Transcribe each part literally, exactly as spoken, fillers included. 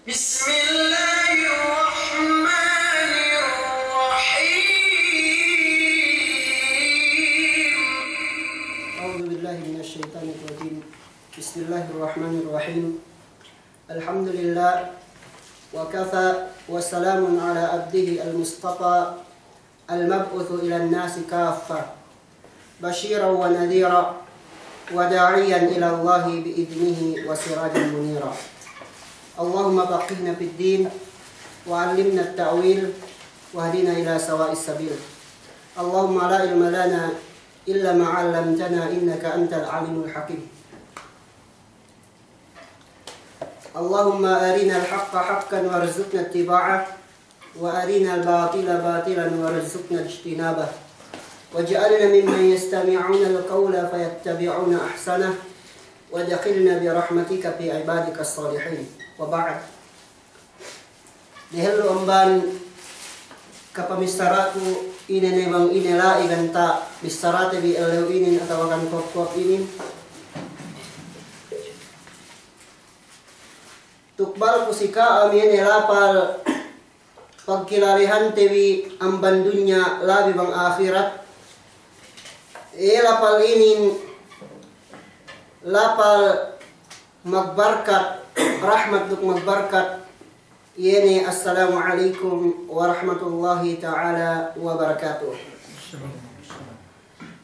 بسم الله الرحمن الرحيم. أعوذ بالله من الشيطان الرجيم. بسم الله الرحمن الرحيم. الحمد لله وكفى وسلام على عبده المصطفى المبعوث إلى الناس كافة بشيرا ونذيرا وداعيا إلى الله بإذنه وسراجا منيرا. اللهم فقهنا في الدين وعلمنا التأويل واهدنا إلى سواء السبيل. اللهم لا علم لنا إلا ما علمتنا إنك أنت العليم الحكيم. اللهم أرنا الحق حقا وارزقنا اتباعه، وأرنا الباطل باطلا وارزقنا اجتنابه، واجعلنا ممن يستمعون القول فيتبعون أحسنه، وأدخلنا برحمتك في عبادك الصالحين. وبعد. Dehellu amban kapamissaraku ine ne bang ine la'i ganta' missarate bi ellew inin atawakan kop-kop inin. Tukbalku si ka'am iye ne lapal pagkilalehante bi amban dunya labi bang ahirat. Iye lapal inin lapal magbarkat, rahmat duk magbarkat, iye ne, Assalamu alaikum warahmatullahi ta'ala wabarakatuh.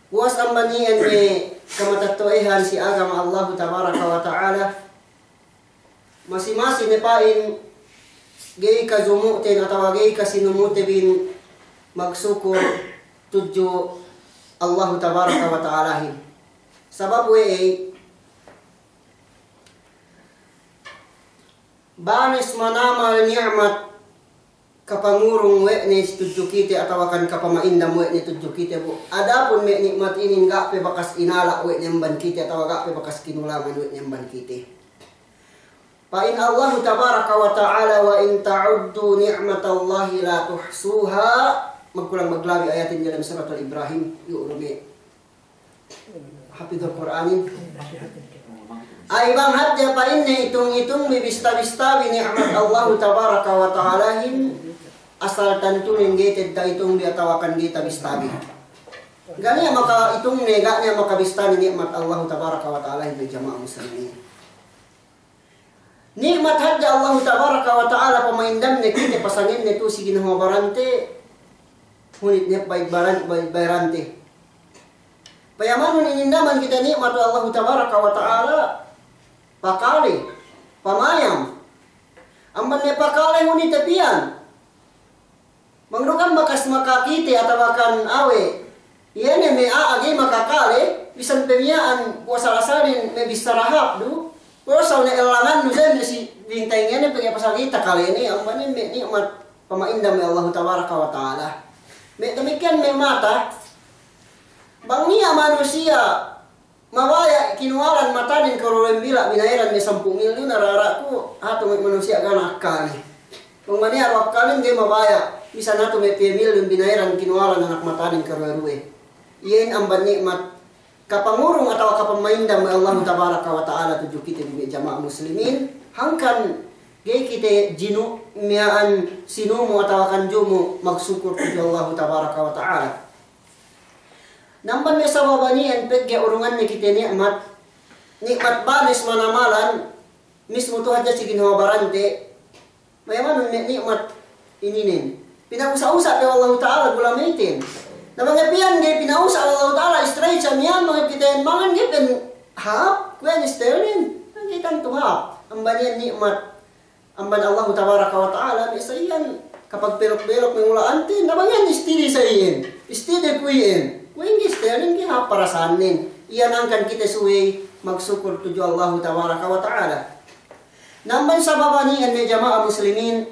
Puwas amban iyan ne kamatetto'ahan si agama Allahu tabaraka wa ta'ala, masi-masi ne pa'in ga'i kajumu'ten atawa ga'i kasinumute bin magsukur tudju Allahu tabaraka wa ta'alahin. Sabab we'ey, banes manamal ni'mat kapangurung we' ne tudju kite atawakan kapama'indam we' ne tudju kite bu. Adapun me' ni'mat inin ga' pe bakas inala' we' ne amban kite atawa ga' pe bakas kinulangan we' ne amban kite. Pa'in Allahu tabaraka wa ta'ala, "Wa in ta'uddu ni'matallahi la tuhsuha." Magkulang maglabi ayatin diyalem Suratul Ibrahim. Iyu' du me' hapidul Kur'anin. Ay bang hadja pa'inne itung-itung bi, bista-bista bi ni'mat Allahu tabaraka wa ta'alahin, asal tantunen ga'i te ta'itung bi atawakan ga'i tabista bi. Ga' niya' makaitung ne, ga' niya' makabista ne ni'mat Allahu tabaraka wa ta'alahin, me' jama'a muslimin. Ni'mat hadja Allahu tabaraka wa ta'ala pama'indamne kite, pasangenne tu'u si ginhawa barante, hunit ne bayd baran-, bayd bayrante. Payamanun inindaman kite ni'mat we' Allahu tabaraka wa ta'ala, pakale, pamayam. Amban me' pakale hunit te piyan. Bang du kan bakas makakite atawakan awe', iye ne me' a'a ga'i makakale, bisan pe miya'an puwas alasanin me' bissara hāp du, puwas ne ellangan du, sa'ingge si bintang iye ne pegge' pasal ga'i takale ne, amban ne me' ni'mat pama'indam we' Allahu tabaraka wa ta'ala. Me' damikkiyan me' mata, bang niya' manusiya' mabaya' kinuwalan matanen karuwe bila' binayaran me' sampū' milyun, ara-araku hatu me' manusiya' ga' ne akkalne. Bang maniya' du akkalnen ga'i mabaya', bisan hatu me' piye milyun binayaran kinuwalan anak matanen karuwe-ruwe. Iyan amban ni'mat kapangurung atawa kapama'indam we' Allahu tabaraka wa ta'ala tudju kite bi me' jama'a muslimin. Hangkan ga'i kite jinu' miya'an sinumu' atawakan jumu' magsukur tudju Allahu tabaraka wa ta'ala. Namban me' sabab aniyan pegge' urunganne kite ni'mat, ni'mat banes manamalan, mismu tu'u hadja si ginhawa barante, mayamanun me' ni'mat ininen. Pinausa'-usa' pe we' Allahu ta'ala gulameiten. Na bang iye piyan ga'i pinausa' we' Allahu ta'ala, straight sa miya'an, bang kite mangan ga'i pen hāp, kuwe' ne sterlin, ga'i tantu hāp. Amban iyan ni'mat amban Allahu tabaraka wa ta'ala, me' sa iyan kapagpelok-pelok me' ula'anten, na bang iyan istidi sa iyan, istidi kuwe' iyan, kuwe' iyan ga'i sterlin, ga'i hāp parasanen. Iyan hangkan kite subey magsukur tudju Allahu tabaraka wa ta'ala. Namban sabab aniyan me' jama'a muslimin,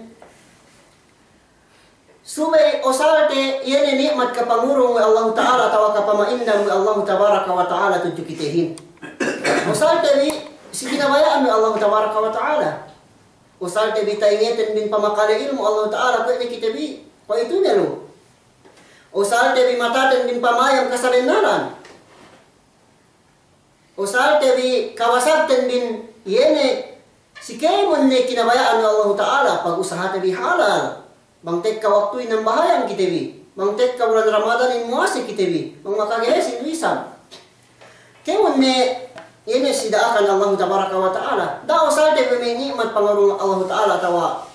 subey osalte iye ne ni'mat kapangurung we' Allahu ta'ala atawa kapama'indam we' Allahu tabaraka wa ta'ala tudju kitehin. Osalte bi si kinabaya'an we' Allahu tabaraka wa ta'ala. Osalte bi ta'ingeten bin pamakale ilmu' Allahu ta'ala kuwe' ne kite bi, kuwe'itu ne lu. Osalte bi mataten bin pamayam kasabennalan. Osalte bi kawasagten bin iye ne Si kēmon ne kinabaya'an we' Allahu Ta'ala, pagusahate bi halal. Bang tekka waktuhin nambahayang kite bi. Bang tekka bulan Ramadanin muwase kite bi. Bang makagahe sin du isab. Kēmon ne, iye ne si da'akan Allahu Tabaraka wa Ta'ala. Da'a usalte bi me' ni'mat pangurung Allahu Ta'ala atawa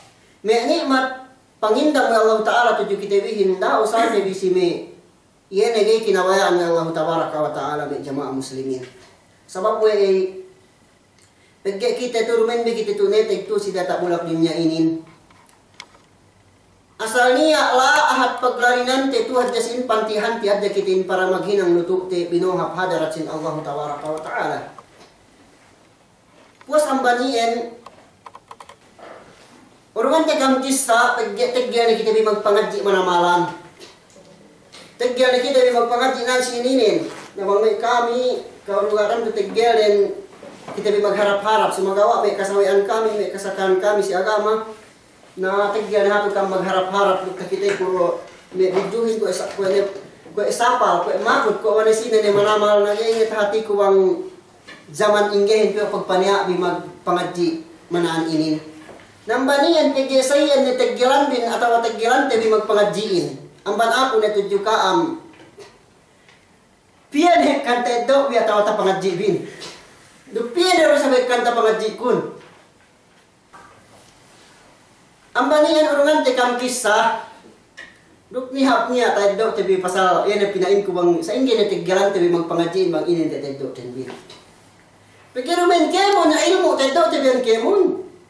me' ni'mat pangindam we' Allahu Ta'ala tudju kite bihin. Da'a usalte bi si me' iye ne ga'i kinabaya'an we' Allahu Tabaraka wa Ta'ala me' jama'a muslimin. Sabab we' ey, pegge' kite tu'u duma'in bi kite tu'u neteg tu'u si diyata' bulak dunya inin. Asal niya' la'a ahat paglalinante tu'u hadja sin panti'hante hadja kite in para maghinang lutu'te bino'o hap hadarat sin Allahu Tabaraka wa Ta'ala. Puwas amban iyan, urungante kam kissa, pegge' teggel ne kite bi magpangadji' manamalan. Teggel ne kite bi magpangadji' nan si ininen. Na bang me' kami, ka'unugaran tu teggel den kite bi magharap-harap. Sumagawa' me' kasawe'an kami, me' kasakahan kami si agama. Na teggel ne hatu kam magharap-harap duk takite kuwe' me' bidjuhin kuwe' sa-, kuwe' ne, kuwe' sapal, kuwe' makut, kuwe' wane sine ne manamal. Na ga'i inget hatiku bang jaman inggehin pe pagpaniya' bi magpangadji' mana'an inin. Na amban iyan pegge' sa iyan ne teggelan bin atawa teggelante bi magpangadji'in. Amban aku ne tudju ka'am. Piye ne hekkan ta'eddo' bi atawa tapangadji' bin. Duk piye ne du isab hekkan tapangadji'kun. Amban iyan urungante kam kissa, duk nihap niya' ta'eddo'te bi pasal iye ne pina'inku bang sa'ingge ne teggelante bi magpangadji'in bang ine ne ta'eddo'ten bi. Pegge' duma'in kēmon ilmu' ta'eddo'te bi iyan kēmon.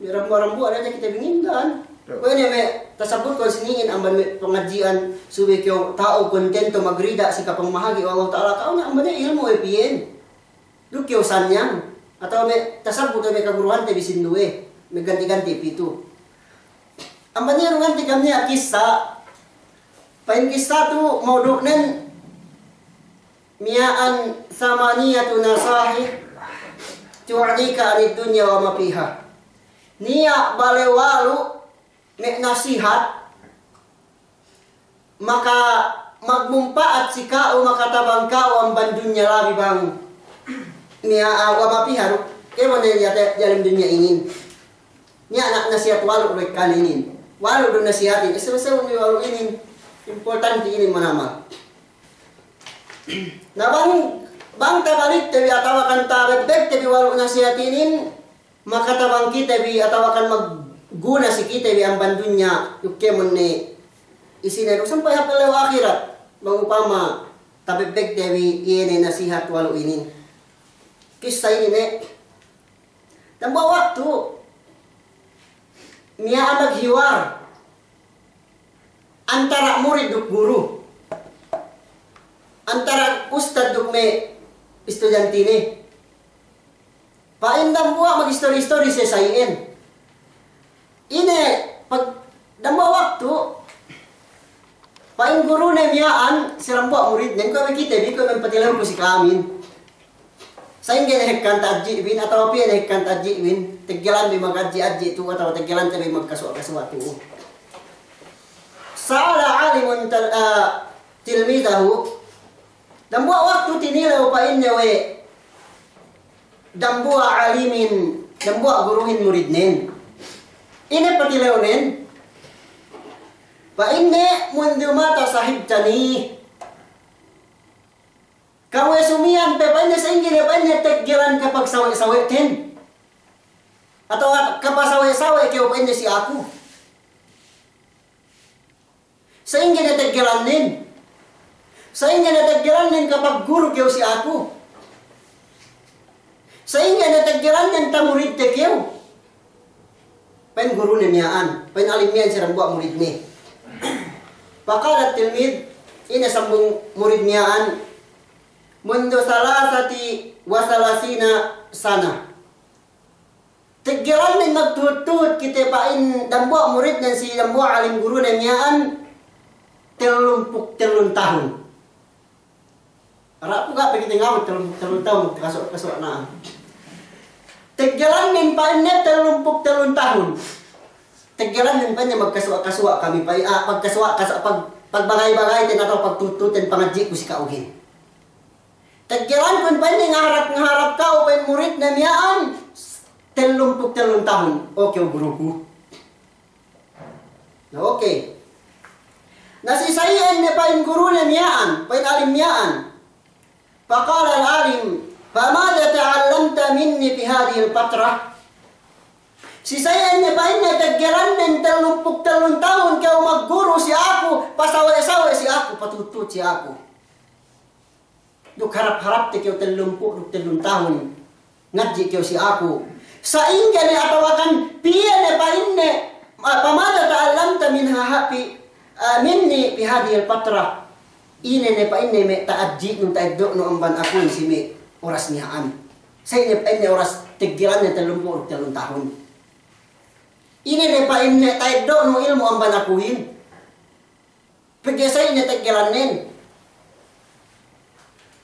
Me' rambuwa'-rambuwa' ne hadja kite bi ngindan. Kuwe' ne me' tasabutkun sini'in amban me' pangadji'an subey kew ta'u kontento magrida' si kapangmahagi' we' Allahu Ta'ala ka'u ne amban iye ilmu' we' piyen. Duk kew sanyang, atawa me' tasabbut we' me' kaguruhante bi sinduwe, me' ganti-ganti pitu. Amban iye urungante kam niya' kissa, pa'in kissa tu mawdu'nen miya'an samaniyatu nasahih tu'nika anid dunya wa ma fiha. Niya' bale walu' me' nasihat maka magmumpa'at si ka'u, makatabang ka'u amban dunya labi bang niya', ah, wa ma fiha, kēmon ne diyalem dunya inin. Niya' na-, nasihat walu' du ekkan inin. Walu' du nasihatin. Ese-ese bi walu' inin. Importante inin manamal. Na bang, bang tabalikte bi atawa kan tabegbegte bi walu' nasihat inin, makatabang kite bi atawa kan magguna si kite bi amban dunya, duk kēmon ne isine duk sampay hap ellew ahirat. Bang upama tabegbegte bi iye ne nasihat walu' inin. Kissa inin ne. Dambuwa' waktu, miya'an maghiwar antara' murid duk guru, antara' ustad duk me' istudiyantine. Pa'in dambuwa' magistori-istori siye sa iyan. Ine pag-, dambuwa' waktu, pa'in gurune miya'an si dambuwa' muridnen, kuwe' me' kite bi, kuwe' me' patilewku si ka'amin. Sa'ingge ne hekkan ta'adji' bin, atawa piye ne hekkan ta'adji' bin, teggelan bi magadji'-adji' tu'u, atawa teggelante bi magkasuwa'-kasuwa' tu'u. Sa'ala alimun tal-, ah, tilmidahu, dambuwa' waktu tinilew pa'inne we' dambuwa' alimin, dambuwa' guruhin muridnen. Ine patilewnen? Pa'inne, "Mundhu mata sahibtani?" Kawe sumiyan pe pa'inne, sa'ingge ne pa'inne teggelan kapagsawe'-sawe'ten? Atawa kapasawe'-sawe' kew pa'inne si aku? Sa'ingge ne teggelannen? Sa'ingge ne teggelannen kapagguru kew si aku? Sa'ingge ne teggelannen tamuridte kew? Pa'in gurune miya'an, pa'in alim miya'an si dambuwa' muridne. Faqala tilmid, ine sambung murid miya'an, "Mundhu salasati wa salasina sana." Teggelannen magtuhut-tuhut kite pa'in dambuwa' muridnen si dambuwa' alim gurune miya'an tellumpū' tellun tahun. Ara' ku ga' pe kite ngawut tellumpū' tellun tahun, magkasuwa'-kasuwa' na'an. Teggelannen pa'inne tellumpū' tellun tahun. Teggelannen pa'inne magkasuwa'-kasuwa' kami pa'in, ah, magkasuwa'-kasuwa', pag-, pagbagay-bagayten atawa pagtuhut-tuhutten pangadji'ku si ka'uhin. Teggelankun pa'inne ngaharap-ngaharap ka'u pa'in muridne miya'an tellumpū' tellun tahun, o kew guruku. Na, okey. Na, si sa'i'en ne pa'in gurune miya'an, pa'in alim miya'an. Faqala al-alim, "Famadha ta'allamta minni fi hadhihil fatrah?" Si sa'i'en ne pa'inne teggelannen tellumpū' tellun tahun kew magguru si aku, pasawe'-sawe' si aku, patuhut-tuhut si aku. Duk harap-harapte kew tellumpū' duk tellun tahun ngadji' kew si aku. Sa'ingge ne atawakan piye ne pa'inne, a, famadha ta'allamta minha ha-, fi, a, minni fi hadhihil fatrah. Ine ne pa'inne me' ta'adji'nu ta'eddo'nu amban akuhin si me' oras miya'an. Sa' ine pa'inne oras teggelanne tellumpū' duk tellun tahun. Ine ne pa'inne ta'eddo'nu ilmu' amban akuhin. Pegge' sa' ine teggelannen.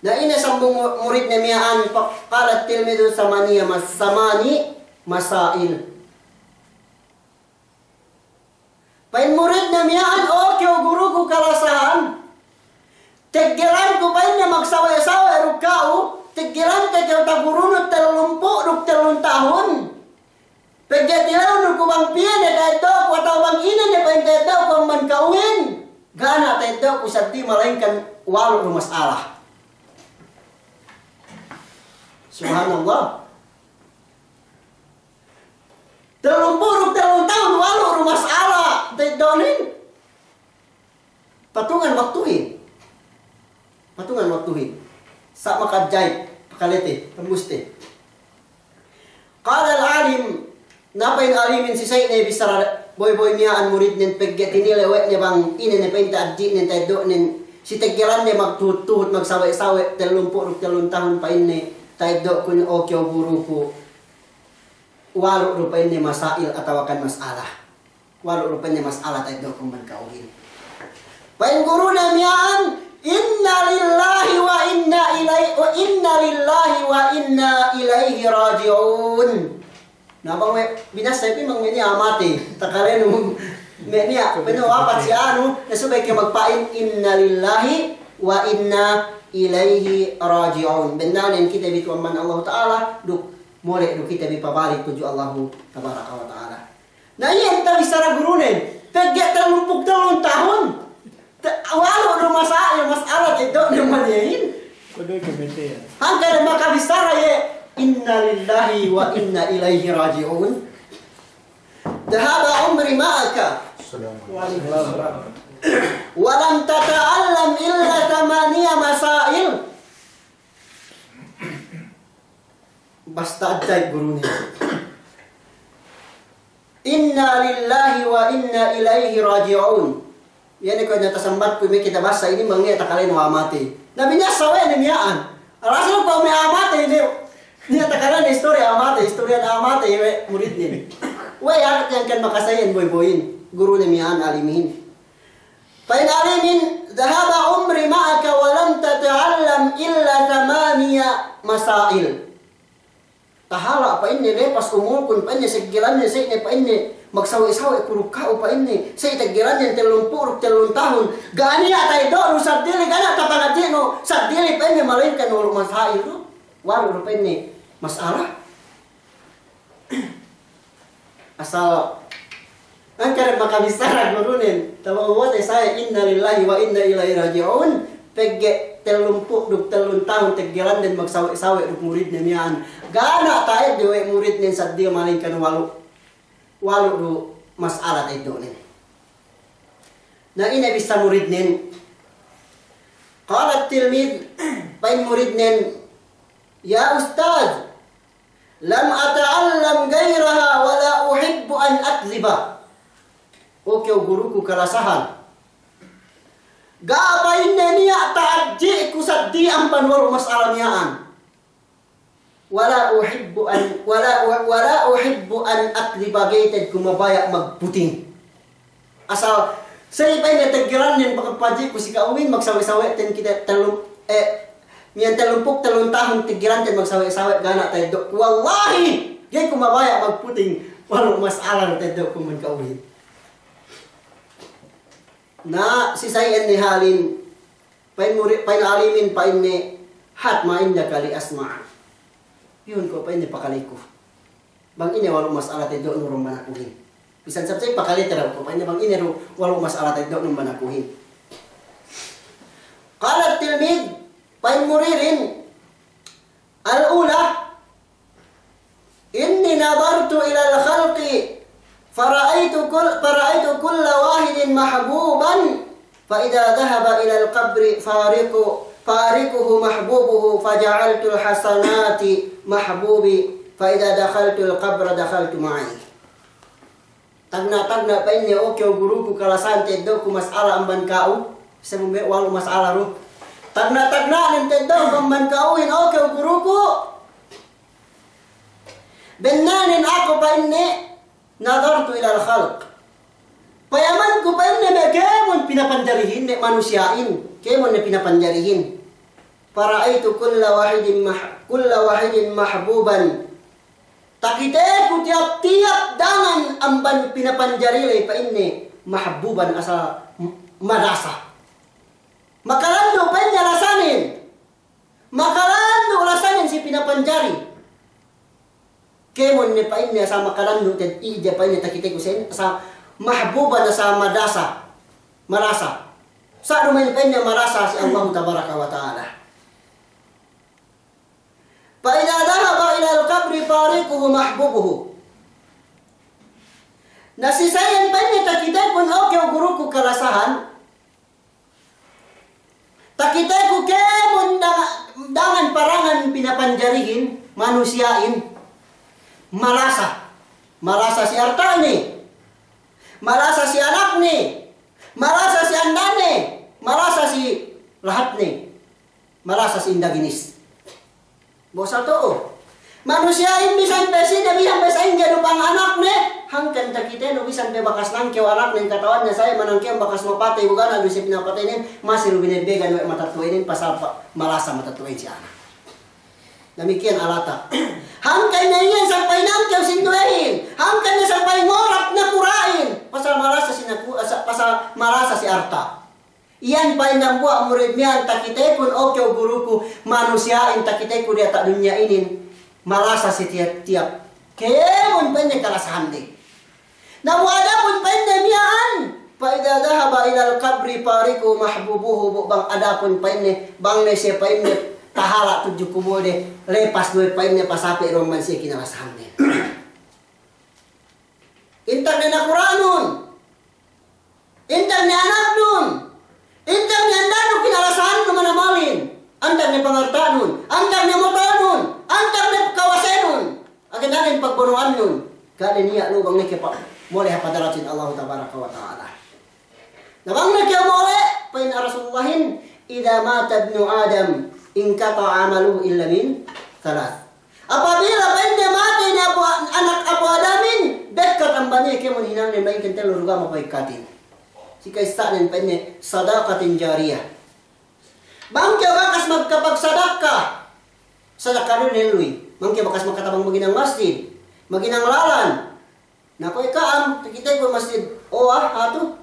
Na ine sambung mu-, muridne miya'an, faqala tilmidhu samaniya mas-, samani masail. Pa'in muridne miya'an, "O kew guruku kalasahan, teggelanku," pa'inne, "magsawe'-sawe' duk ka'u, teggelante kew tagurunu tellumpū' duk tellun tahun. Pegge' tilewnu ku bang piye ne ta'eddo'ku atawa bang ine ne pa'in ta'eddo'ku amban ka'uhin, ga' ne ta'eddo'ku seddili malaingkan walu' du mas'ala." Subhanallah. Tellumpū' duk tellun tahun walu' du mas'ala ta'eddo'nin. Patungan waktuhin. Patungan waktuhin. Sa' maka'aja'ib, pakalete, tambuste. Qala al-alim, na pa'in alimin si sa'i ne bissara boy-boy miya'an muridnen pegge' tinilew we' ne bang ine ne pa'in ta'adji'nen ta'eddo'nen si teggelanne magtuhut-tuhut magsawe'-sawe' tellumpū' duk tellun tahun pa'inne ta'eddo'kun o kew guruku. Walu' du pa'inne masail atawakan mas'ala. Walu' du pa'inne mas'ala ta'eddo'ku amban ka'uhin. Pa'in gurune miya'an, "Inna lillahi wa inna ilai-, wa inna lillahi wa inna ilaihi raji'un." Na bang me' binassa pi bang me' niya' matey, takalenu me' niya', pa'innu wapat si anu, na subey kew magpa'in, "Inna lillahi wa inna ilaihi raji'un." Bennalnen kite bi tu amban Allahu Ta'ala, duk mole' du kite bi pabalik tudju Allahu Tabaraka wa Ta'ala. Na iyan tabissara gurunen, pegge' tellumpū' tellun tahun. Te-, walu' du mas'ala, mas'ala ta'eddo'ne amban iyehin. Kudu ke mete ya. Hangkan makabissara iye, "Inna lillahi wa inna ilaihi raji'un. Dhahaba umri ma'aka." Wa lam tata'allam illa thamaniya masail. Basta aja'ib gurune. "Inna lillahi wa inna ilaihi raji'un." Iye ne kuwe' ne tasambatku me' kite bahasa inin bang niya' takalenu a'a matey. Na binassa we' ne miya'an. Alasan kuwe' me' a'a matey ne. Niya' takalenu istori a'a matey, istori a'a matey we' muridnen. We' iyan hangkan makasa iyan boy-boyin. Gurune miya'an alimin. Pa'in alimin, "Dhahaba umri ma'aka wa lam tata'allam illa thamaniya masail." Tahala' pa'inne lepas umulkun pa'inne seggelanne sa' ine pa'inne magsawe'-sawe' ku duk ka'u pa'inne sa' i teggelannen tellumpū' duk tellun tahun. Ga' niya' ta'eddo'nu seddili, ga' niya' tapangadji'nu seddili pa'inne malaingkan walu' masail du. Walu' du pa'inne mas'ala. Asal hangkan makabissara gurunen, tabo'o-bo'ote sa'i, "Inna lillahi wa inna ilaihi raji'un." Pegge' tellumpū' duk tellun tahun teggelannen magsawe'-sawe' duk muridne miya'an. Ga' niya' ta'eddo' we' muridnen seddili malaingkan walu', walu' du mas'ala ta'eddo'nen. Na ine bissā muridnen? Qala tilmid, pa'in muridnen, "Ya ustadh, lam ata'allam ghairaha wa la uhibbu an akdhiba." O kew guruku kalasahan. Ga' pa'inne niya' ta'adji'ku seddili amban walu' mas'ala miya'an. Wa la uhibbu an, wa la, wa la uhibbu an akdhiba, ga'i te'ed ku mabaya' magputing. Asal, sa'i pa'inne teggelannen pagpadji'ku si ka'uhin, magsawe'-sawe'ten kite tellu, eh, miyan tellumpū' tellun tahun teggelanten magsawe'-sawe', ga' niya' ta'eddo'ku. Wallahi, ga'i ku mabaya' magputing walu' mas'ala ta'eddo'ku amban ka'uhin. Na, si sa'i inin halin, pa'in muri-, pa'in alimin, pa'inne, "Hat ma indaka li asma'." Iyun ko' pa'inne pakaleku. Bang ine walu' mas'ala teddo'nu rum banakuhin. Bisan sabsay pakale tera' ku, pa'inne bang ine ru walu' mas'ala teddo'nu banakuhin. Qala at-tilmidh, pa'in muridin, al-ula, إني نظرت إلى الخلق فرأيت كل، فرأيت كل واحد محبوبا، فإذا ذهب إلى القبر فارق، فارقه محبوبه، فجعلت الحسنات محبوبي، فإذا دخلت القبر دخلت معي. Tagna'-tagna' pa'inne, o kew guruku, kalasahan teddo'ku mas'ala amban ka'u, sabab me' walu' mas'ala du. Tagna'-tagna'nen teddo'ku amban ka'uhin, o kew guruku. Bennalnen aku pa'inne, نظرت إلى الخلق. Payamanku pa'inne me' kēmon pinapanjarihin, me' manusiya'in, kēmon ne pinapanjarihin. فرأيت كل واحد مح-، كل واحد محبوبا. Takiteku tiyap-tiyap dangan amban pinapanjari ley pa'inne mahbuban, asal m-, malasa. Makalandu' pa'inne lasanen. Makalandu' lasanen si pinapanjari. Kēmon ne pa'inne asal makalandu' te-, ija pa'inne takiteku sen, asal mahbuban, asal madasa. Malasa. Sa' duma'in pa'inne malasa si Allahu tabaraka wa ta'ala. فإذا ذهب إلى القبر فارقه محبوبه. Na si sayan pa'inne takitekun, o kew guruku kalasahan, takiteku kēmon dang-, dangan parangan pinapanjarihin manusiya'in, malasa. Malasa si arta'ne, malasa si anakne, malasa si andane, malasa si lahatne. Malasa si indaginis. Bosal tu'u. Manusiya'in bisan pe sine, bisan pe sa'ingge du panganakne, hangkan takitenu bisan pe bakas nangkew anaknen, kata'uhanne sa'i manangkew bakas mapatey, bu ga' ne du siye pinapateynen, masi du binebbegan we' matatu'uhin, pasal pa-, malasa matatu'uhin si anak. Damikkiyan alata'. Hangkan ne iyan sampay nangkew sinduwehin, hangkan ne sampay ngorak nakura'in, pasal malasa si naku-, asa-, pasal malasa si arta'. Iyan pa'in dambuwa' murid miya'an takitekun, o kew guruku, manusiya'in takiteku diyata' dunya inin, malasa si tiyap-tiyap kēmon pa'inne kalasahande. Na bu adapun pa'inne miya'an, فإذا ذهب إلى القبر فارقه محبوبه, bu bang adapun pa'inne, bang ne siye pa'inne tahala' tudju kubulde, lepas du we' pa'inne pasape' du amban siye kinalasahande. Intak ne nakura'nun. Intak ne anaknun, intak ne andanu kinalasahannu manamalin, antak ne pangarta'nun, antak ne motornun, antak ne kawasenun, agen-agen pagbono'annun, ga' ne niya' lu bang ne kew pa-, mole' hap hadaratin Allahu tabaraka wa ta'ala. Na bang ne kew mole', pa'in Rasulullahin, إذا مات ابن آدم انقطع عمله إلا من ثلاث. Apabila pa'inne matey ne apu-, anak apu' Adamin, bekkat amban iye kēmon hinangne, ma'ingkan tellu du ga' mapa'ekkatin. Si ka'issa'nen pa'inne صدقة جارية. Bang kew bakas magkapagsadakka, sadakka du ne lu'i. Bang kew bakas makatabang maghinang masjid, maghinang lalan, Na kuwe' ka'am, takiteku masjid, owa, hatu.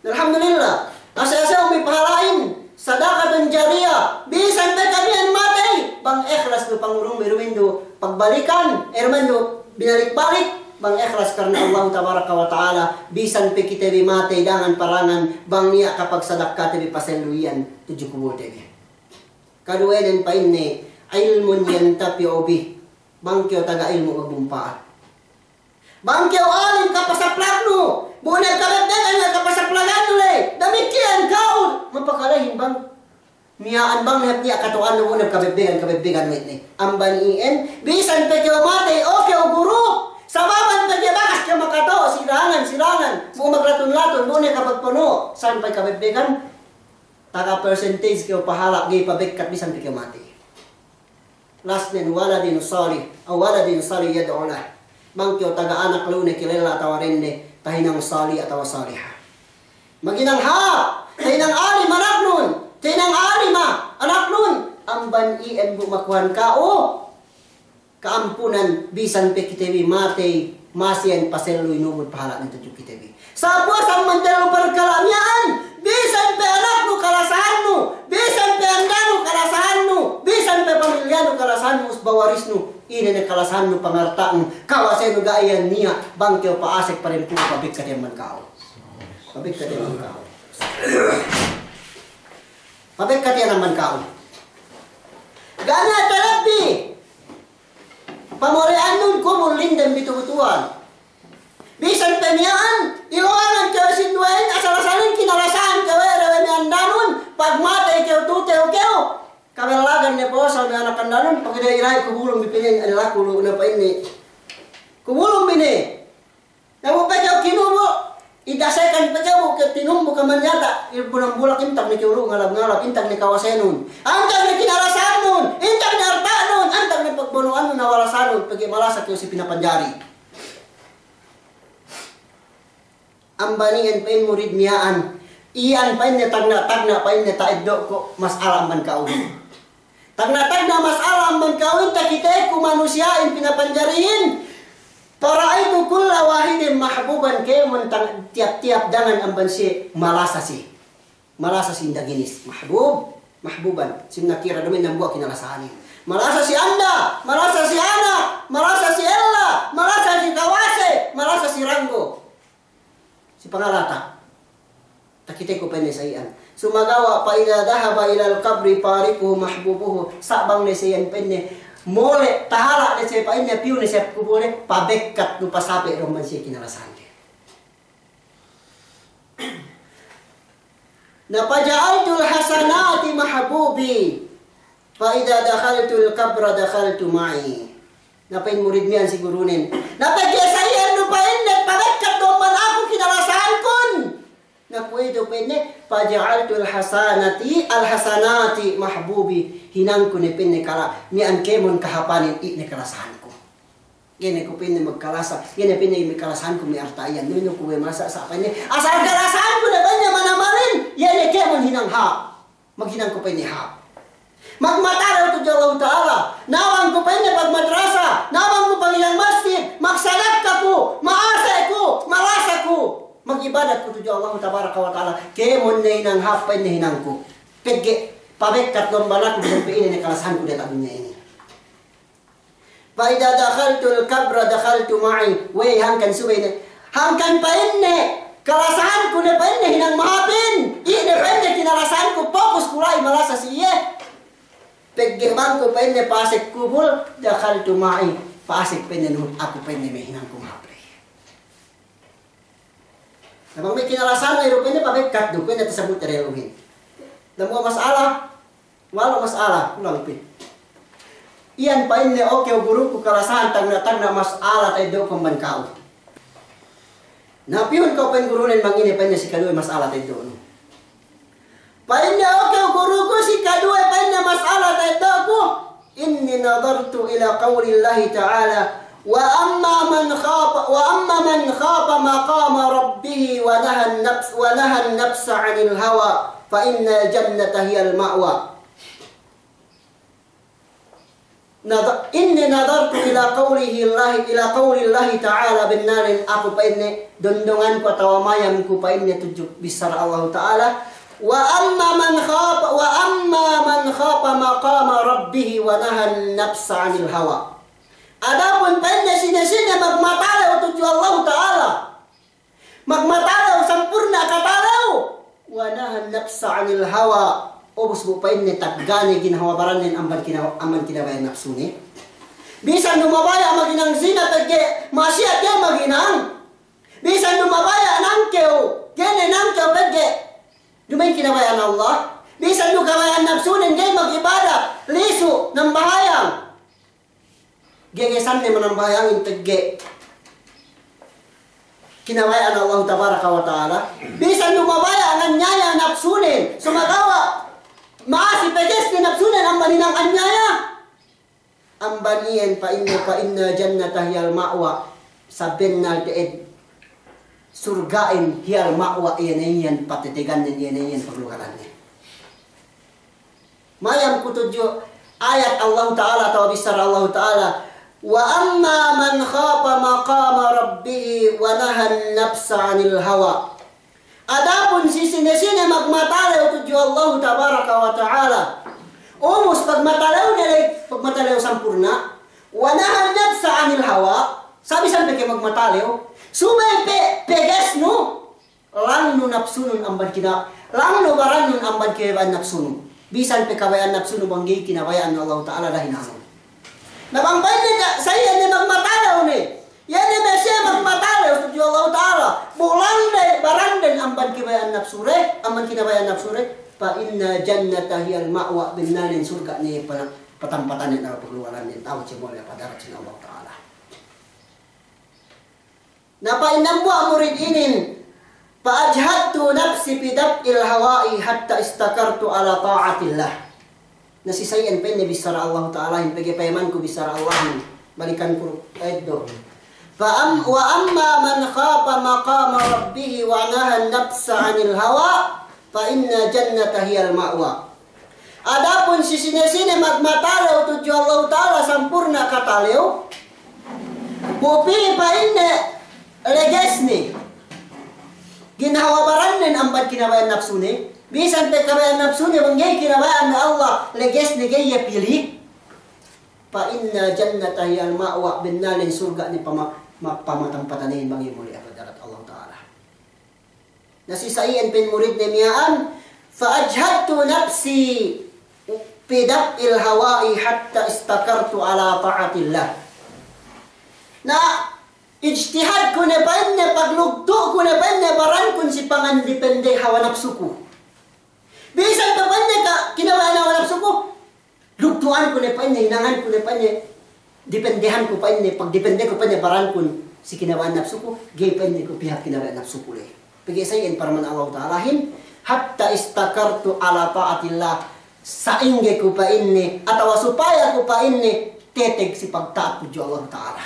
Alhamdulillah. Ase-ase umbi pahala'in, sadaqatun jariyah. Bisan pe kamiyan matey, bang ikhlas du pangurungbi, duma'in du pagbalikan, eh, duma'in du binalik-balik, bang ikhlas karna Allahu tabaraka wa ta'ala, bisan pe kite bi matey dangan parangan, bang niya' kapagsadakate bi pasellu iyan tudju kubulte bi. Kaduwenen pa'inne, ilmun yantafi'u bih. Bang kew taga ilmu' magmumpa'at. Bang kew alim kapasaplagnu, bu ne kabebbegan we' kapasaplagannu ley. Damikkiyan ka'u, mapakalehin bang. Miya'an bang ne hep niya' kata'uhannu bu ne kabebbegan, kabebbegan we' ne. Amban iyan, bisan pe kew matey, o kew guru. Sababan pe kew bakas kew makata'u, silangan, silangan. Bu maglatun-latun, bu ne kapagpunu', sampay kabebbegan. Taga percentage kew pahala' ga'i pabekkat bisan pe kew matey. Lastnen waladin salih, aw waladin salih yad'u lah. Bang kew taga anak lu ne kilella atawa dende, tahinang salih atawa salihah. Maghinang hāp, tahinang alim anaknun, tahinang alima anaknun, amban iyan bu makuhan ka'u ka'ampunan, bisan pe kite bi matey, masi iyan pasellu inubud pahala'nen tudju kite bi. Sa' puwas amban tellu parkala' miya'an, bisan pe anaknu kalasahannu, bisan pe andanu kalasahannu, Bisan pe pamilyanu kalasahannu, usba-warisnu, ine ne kalasahannu, pangarta'nu, kawasenu, ga' iyan niya', bang kew pa'asek parempu, pabekkat iyan man ka'u. Pabekkat iyan man ka'u. Pabekkat iyan man ka'u. Ga' niya' talabbi. Pamole'annun kubul linden bitu'u-bitu'uhan. Bisan pe miya'an, iluwangan kew sinduwehin, asal-asalin kinalasahan kew we' de we' me' andanun, pagmatey kew tu'u tew kew. Kabellagan ne posol me' anak andanun, pegge' de ila'i kubulun bi pa'inne, laku lu ne pa'inne. Kubulun bi ne. Na bu pe kew kinubu', idasekan pe kew bu ke tinumbu' ke manyata', il bunang bulak intak ne kew lu ngalap-ngalap, intak ne kawasenun. Antak ne kinalasahanun, intak ne arta'nun, antak ne pagbono'annun, awalasanun, pegge' malasa kew si pinapanjari. Amban iyan pa'in murid miya'an, iyan pa'inne tagna'-tagna' pa'inne ta'eddo'ku mas'ala amban ka'u. Tagna'-tagna' mas'ala amban ka'u, takiteku manusiya'in pinapanjarihin, fara'aytu kulla wahidin mahbuban, kēmon tang-, tiyap-tiyap dangan amban siye malasa si. Malasa si indaginis, mahbub, mahbuban. Sin nakira duma'in dambuwa' kinalasahanin. Malasa si anda, malasa si anak, malasa si ella, malasa si kawase, malasa si ranggo. Si pangalata'. Takiteku pa'inne sa iyan. Sumagawa' fa idza dhahaba ilal qabri fariquhu mahbubuhu. Sa' bang ne sa iyan pa'inne mole', tahala' ne sa pa'inne piyu ne sa kubul ne, pabekkat du, pasape' du amban siye kinalasahan de. Na faja'altul hasanati mahbubi, fa idza dakhaltul qabra dakhaltu ma'i. Na pa'in murid miya'an si gurunen. Na pegge' sa iyan du pa'inne pabekkat du amban aku kinalasahankun. Na kuwe'itu pa'inne, faja'altul hasanati, al hasanati mahbubi, hinangku ne pa'inne kala, miya'an kēmon kahapanin, i' ne kalasahanku. Ga'i ne ku pa'inne magkalasa, ga'i ne pa'inne me' kalasahanku me' arta' iyan. Nuwe nu ku we' masa sa' pa'inne, asal kalasahanku ne pa'inne manamalin, iye ne kēmon hinang hāp. Maghinang ku pa'inne hāp. Magmatalew tudju Allahu Ta'ala. Nabang ku pa'inne pagmadrasa, nabang ku paghinang masjid, magsadakka ku, ma'ase' ku, malasa ku. Mag'ibadat ku tudju Allahu Tabaraka wa Ta'ala. Kēmon ne hinang hāp pa'inne hinangku. Pegge' pabekkat du amban aku, bisan pe ine ne kalasahanku diyata' dunya inin. Fa idza dakhaltul qabra dakhaltu ma'i. Wey, hangkan subey ne. Hangkan pa'inne, kalasahanku ne pa'inne hinang mahāpin. Iye ne pa'inne kinalasahanku, fokus ku la'i malasa si iye. Pegge' bang ku pa'inne pa'asek kubul, dakhaltu ma'i. Pa'asek pa'inne nuhut aku pa'inne me' hinangku mahāp ley. Na bang me' kinalasahan la'i du pa'inne pabekkat du, pa'inne tasabut de luhin. Dambuwa' mas'ala, walu' mas'ala, kulang pī. Iyan pa'inne, o kew guruku kalasahan, tagna'-tagna' mas'ala ta'eddo'ku amban ka'u. Na pihun kew pa'in gurunen bang ine pa'inne si kaduwe mas'ala ta'eddo'nu. Pa'inne, o kew guruku, si kaduwe pa'inne mas'ala ta'eddo'ku, inni nadhartu ila qawlillahi ta'ala, wa amma man khafa, wa amma man khafa maqama rabbihi wa nahan nafs-, wa nahan nafsa 'anil hawa, fa innal jannata hiyal ma'wa. Nadha-, inni nadhartu ila qawlihi Allahi, ila qawlillahi ta'ala, bennalnen aku pa'inne, dondonganku atawa mayamku pa'inne tudju bissara Allahu Ta'ala, wa amma man khafa, wa amma man khafa maqama rabbihi wa nahan nafsa 'anil hawa. Adapun pa'inne sine-sine magmatalew tudju Allahu Ta'ala, magmatalew sampurna' katalew. Wa nahan nafsa 'anil hawa. Ubus bu pa'inne taggane ginhawa barannen amban kina-, amban kinabaya'an napsune. Bisan du mabaya' maghinang zina pegge' ma'asiyat iye maghinang. Bisan du mabaya' nangkew, ga'i ne nangkew pegge' duma'in kinabaya'an Allah. Bisan du kabaya'an napsunen ga'i mag'ibadat, lisu', nambahayang. Gegesanne manambahayangin pegge' kinabaya'an Allahu Tabaraka wa Ta'ala. Bisan du mabaya' nganyaya napsunen, sumagawa' ma'asi pegesne napsunen amban hinang anyaya. Amban iyan pa'inne, fa innal jannata hiyal ma'wa, sabennal te'ed surga'in hiyal ma'wa, iye ne iyan patetegannen, iye ne iyan paglugalannen. Mayam ku tudju ayat Allahu Ta'ala atawa bissara Allahu Ta'ala, wa amma man khafa maqama rabbihi wa nahan nafsa 'anil hawa. Adapun si sine-sine magmatalew tudju Allahu Tabaraka wa Ta'ala, Ubus pagmatalew ne ley, pagmatalew sampurna'. Wa nahan nafsa anil hawa, sa' bisan pe ke magmatalew. Subey pe, pegesnu, langnu napsunun amban kina-, langnu barannun amban kinabaya'an napsunu. Bisan pe kabaya'an napsunu bang ga'i kinabaya'an Allahu Ta'ala dahin amun. Na bang pa'inne ka, sa' iyan ne magmatalew ne. Iyan ne me' siye magmatalew tudju Allahu Ta'ala. Bu langde, baranden amban kinabaya'an napsune, amban kinabaya'an napsune. Fa inna jannata hiyal ma'wa, bennalnen surga' ne pana-, patampatannen, pagluwalannen, ta'u si mole' padarat sin Allahu Ta'ala. Na pa'in dambuwa' murid inin, fa ajhadtu nafsi fi daf'il hawa'i hatta istakartu ala ta'atillah. Na si sa' iyan pa'inne bissara Allahu Ta'alahin, pegge' payamanku bissara Allahin, balikanku ayat du. Fa am-, wa amma man khafa maqama rabbihi wa nahan nafsa anil hawa, fa inna jannata hiyal ma'wa. Adapun si sine-sine magmatalew tudju Allahu Ta'ala sampurna' katalew, bu pī pa'inne legesne, ginhawa barannen amban kinabaya'an napsune, bisan pe kabaya'an napsune bang ga'i kinabaya'an we' Allah, legesne ga'i iye pili', fa inna jannata hiyal ma'wa, bennalnen surga' ne pama-, ma-, pamatampatannen bang iye mole' padarat Allahu Ta'ala. Na si sa' iyan pa'in muridne miya'an, fa ajhadtu nafsi fi daf'il hawa'i hatta istakartu ala ta'atillah. Na ijtihadku ne pa'inne, paglugtu'ku ne pa'inne barankun si pangandipende hawa napsuku. Bisan pe pa'inne ka kinabaya'an hawa napsuku, lugtu'anku ne pa'inne, hinanganku ne pa'inne, dipendehanku pa'inne, pagdipendeku pa'inne barankun si kinabaya'an napsuku, ga'i pa'inne ku pihak kinabaya'an napsuku le. Pegge' sa' iyan parman Allahu Ta'alahin, hatta istakartu ala ta'atillah, sa'ingge ku pa'inne, atawa supaya ku pa'inne, teteg si pagta'at tudju Allahu Ta'ala.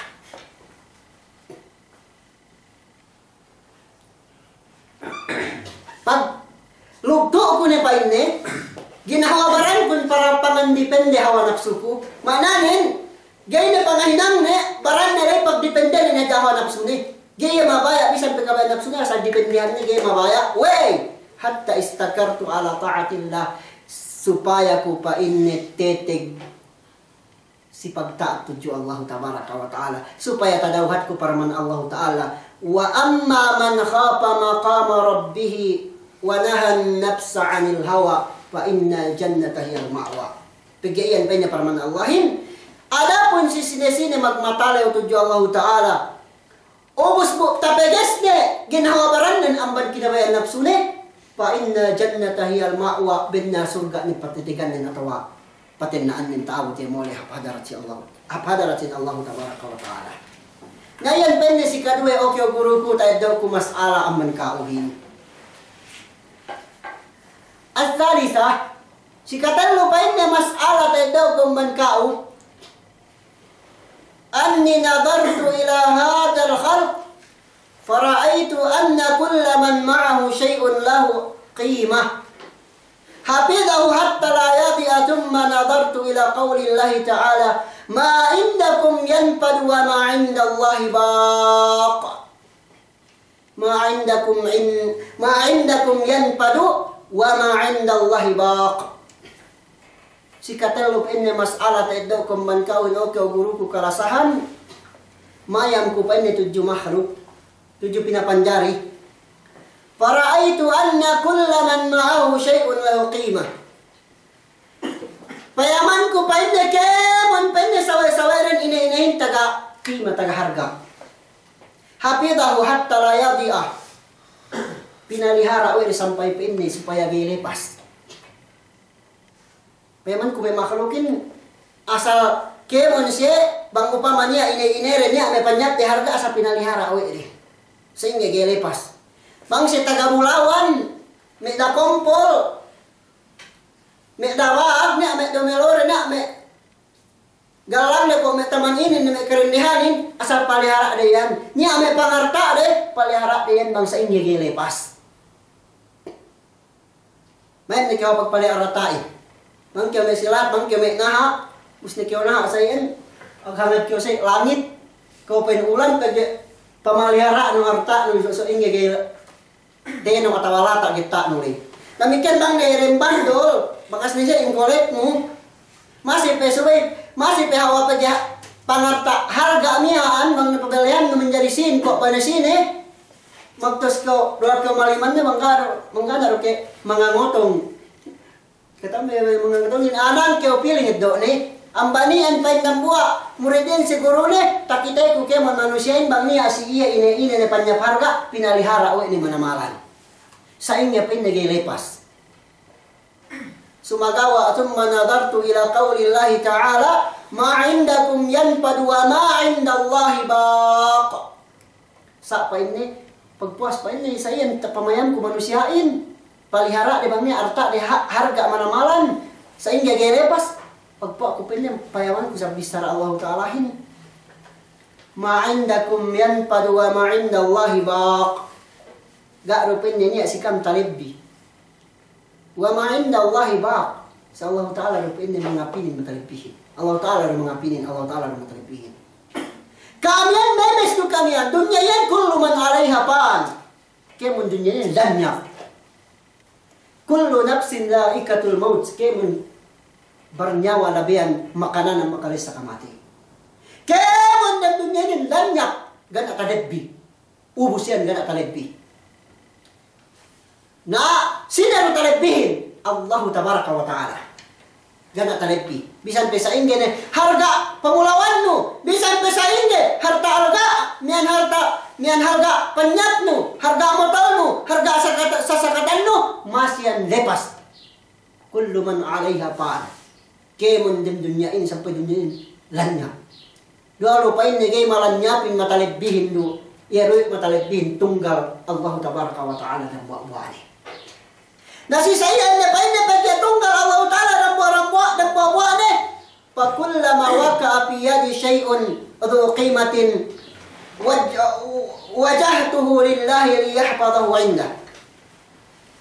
Paglugtu'ku ne pa'inne, ginhawa barankun para pangandipende hawa napsuku. Ma'ananen, ga'i ne pangahinangne, baranne ley pagdipendene ne hawa napsune. Ga'i iye mabaya', bisan pe kabaya'an napsune, asal dipendehanne ga'i mabaya'. We'ey, hatta istakartu ala ta'atillah, supaya ku pa'inne teteg si pagta'at tudju Allahu tabaraka wa ta'ala, supaya tadawhatku parman Allahu ta'ala, wa amma man khafa maqama rabbihi wa nahan nafsa anil hawa fa innal jannata hiyal ma'wa. Pegge' iyan pa'inne parman Allahin, adapun si sine-sine magmatalew tudju Allahu ta'ala, ubus bu tapegesne ginhawa barannen amban kinabaya'an napsune, fa innal jannata hiyal ma'wa, bennal surga' ne patetegannen atawa patenna'annen ta'abut iye mole' hap hadarat si Allah, hap hadarat sin Allahu tabaraka wa ta'ala. Na iyan pa'inne si kaduwe, o kew guruku, ta'eddo'ku mas'ala amban ka'uhin. As-salisa, si katellu pa'inne mas'ala ta'eddo'ku amban ka'u, أني نظرت إلى هذا الخلق فرأيت أن كل من معه شيء له قيمة حفظه حتى لا يضيع، ثم نظرت إلى قول الله تعالى: ما عندكم ينفد وما عند الله باق. ما عندكم عن-، ما عندكم ينفد وما عند الله باق. Si katellu pa'inne mas'ala ta'eddo'ku amban ka'uhin, o kew guruku kalasahan, mayam ku pa'inne tudju mahluk, tudju pinapanjari. فرأيت أن كل من معه شيء له قيمة. Payamanku pa'inne kēmon pa'inne sawe'-sawe'den ine-inehin taga qima, taga harga'. حفظه حتى لا يضيع. Pinalihara' we' de sampay pa'inne supaya ga'i lepas. Payamanku me' makhlukin asal kēmon siye, bang upama niya' ine-inede niya' me' panyapte harga', asal pinalihara' we' de. Sa'ingge ga'i lepas. Bang siye taga bulawan, me' dakompol, me' daba'ag niya', me' domelore niya', me' galangde ko' me' taman inin, me' karendehanin, asal palihara'de iyan. Niya' me' pangarta'de, palihara'de iyan bang sa'ingge ga'i lepas. Ma'in ne kew pagpalihara' arta'in. Bang kew me' silat, bang kew me' naha', ubus ne kew naha' sa iyan, paghangad kew sa langit, kew pa'in ulan, pegge' pamalihara'nu arta'nu, so, sa'ingge ga'i denu atawa lata' getta'nu ley. Damikkiyan bang ga'i dem bandol, bakas ne siye in koleknu, Masi pe subey, masi pe hawal pe ga' pangarta' harga' miya'an bang ne pabelehan ne manjari sīn, kuwe' pe ne sīn, eh. Magtus kew, duwe kew maliman ne bang ga', bang ga' ne du ke mangangotong. Kata me mangangotong in anan kew pilih do' ne. Amban iyan pa'in dambuwa' muridin si gurune, takiteku kēmon manusiya'in bang niya' si iye ine-ine ne panyap harga', pinalihara' we' ne manamalan. Sa'ingge pa'inne ga'i lepas. Sumagawa', thumma nadhartu ila qawlillahi ta'ala, "Ma 'indakum yanfadu wa ma 'indallahi baq." Sa' pa'inne, pagpuwas pa'inne, sa' iyan tapamayamku manusiya'in. Palihara'de bang ne arta'de ha-, harga' manamalan. Sa'ingge ga'i lepas. Pagpuwasku pa'inne, payamanku sa' bissara Allahu Ta'alahin. "Ma 'indakum yanfadu wa ma 'indallahi baq." Ga' du pa'inne niya' si ka'am talebbi. "Wa ma 'indallahi baq." Sa' Allahu Ta'ala du pa'inne mangapinin matalebbihin. Allahu Ta'ala du mangapinin, Allahu Ta'ala du matalebbihin. Kamiyan, memes du kamiyan, dunya iyan kullu man 'alayha fan. Kēmon dunya iyan lanyap. Kullu nafsin dha'iqatul maut. Kēmon barnyawa labeyan makananan makalessa kamatey. Kēmon dem dunya iyan lanyap, ga' ne talebbi. Ubus iyan ga' ne talebbi. Na, sine du talebbihin? Allahu tabaraka wa ta'ala. Ga' ne talebbi. Bisan pe sa'ingge ne harga' pamulawannu, bisan pe sa'ingge harta' alga', miya'an harta', miya'an harga' panyapnu, harga' motornu, harga' sakata-, sasakatannu, masi iyan lepas. Kullu man 'alayha fan. Kēmon dem dunya in, sampay dunya in lanyap. Duwalu pa'inne ga'i malanyapin matalebbihin du, iye du matalebbihin tunggal Allahu tabaraka wa ta'ala dambuwa'-buwa'ne. Na si sa' iyan ne pa'inne pegge' tunggal Allahu ta'ala dambuwa'-dambuwa', dambuwa'-buwa'ne. Fa kullama waqa'a fi yadi shay'un dhu qimatin waj-, wajjahtuhu lillahi liyahfazahu 'indah.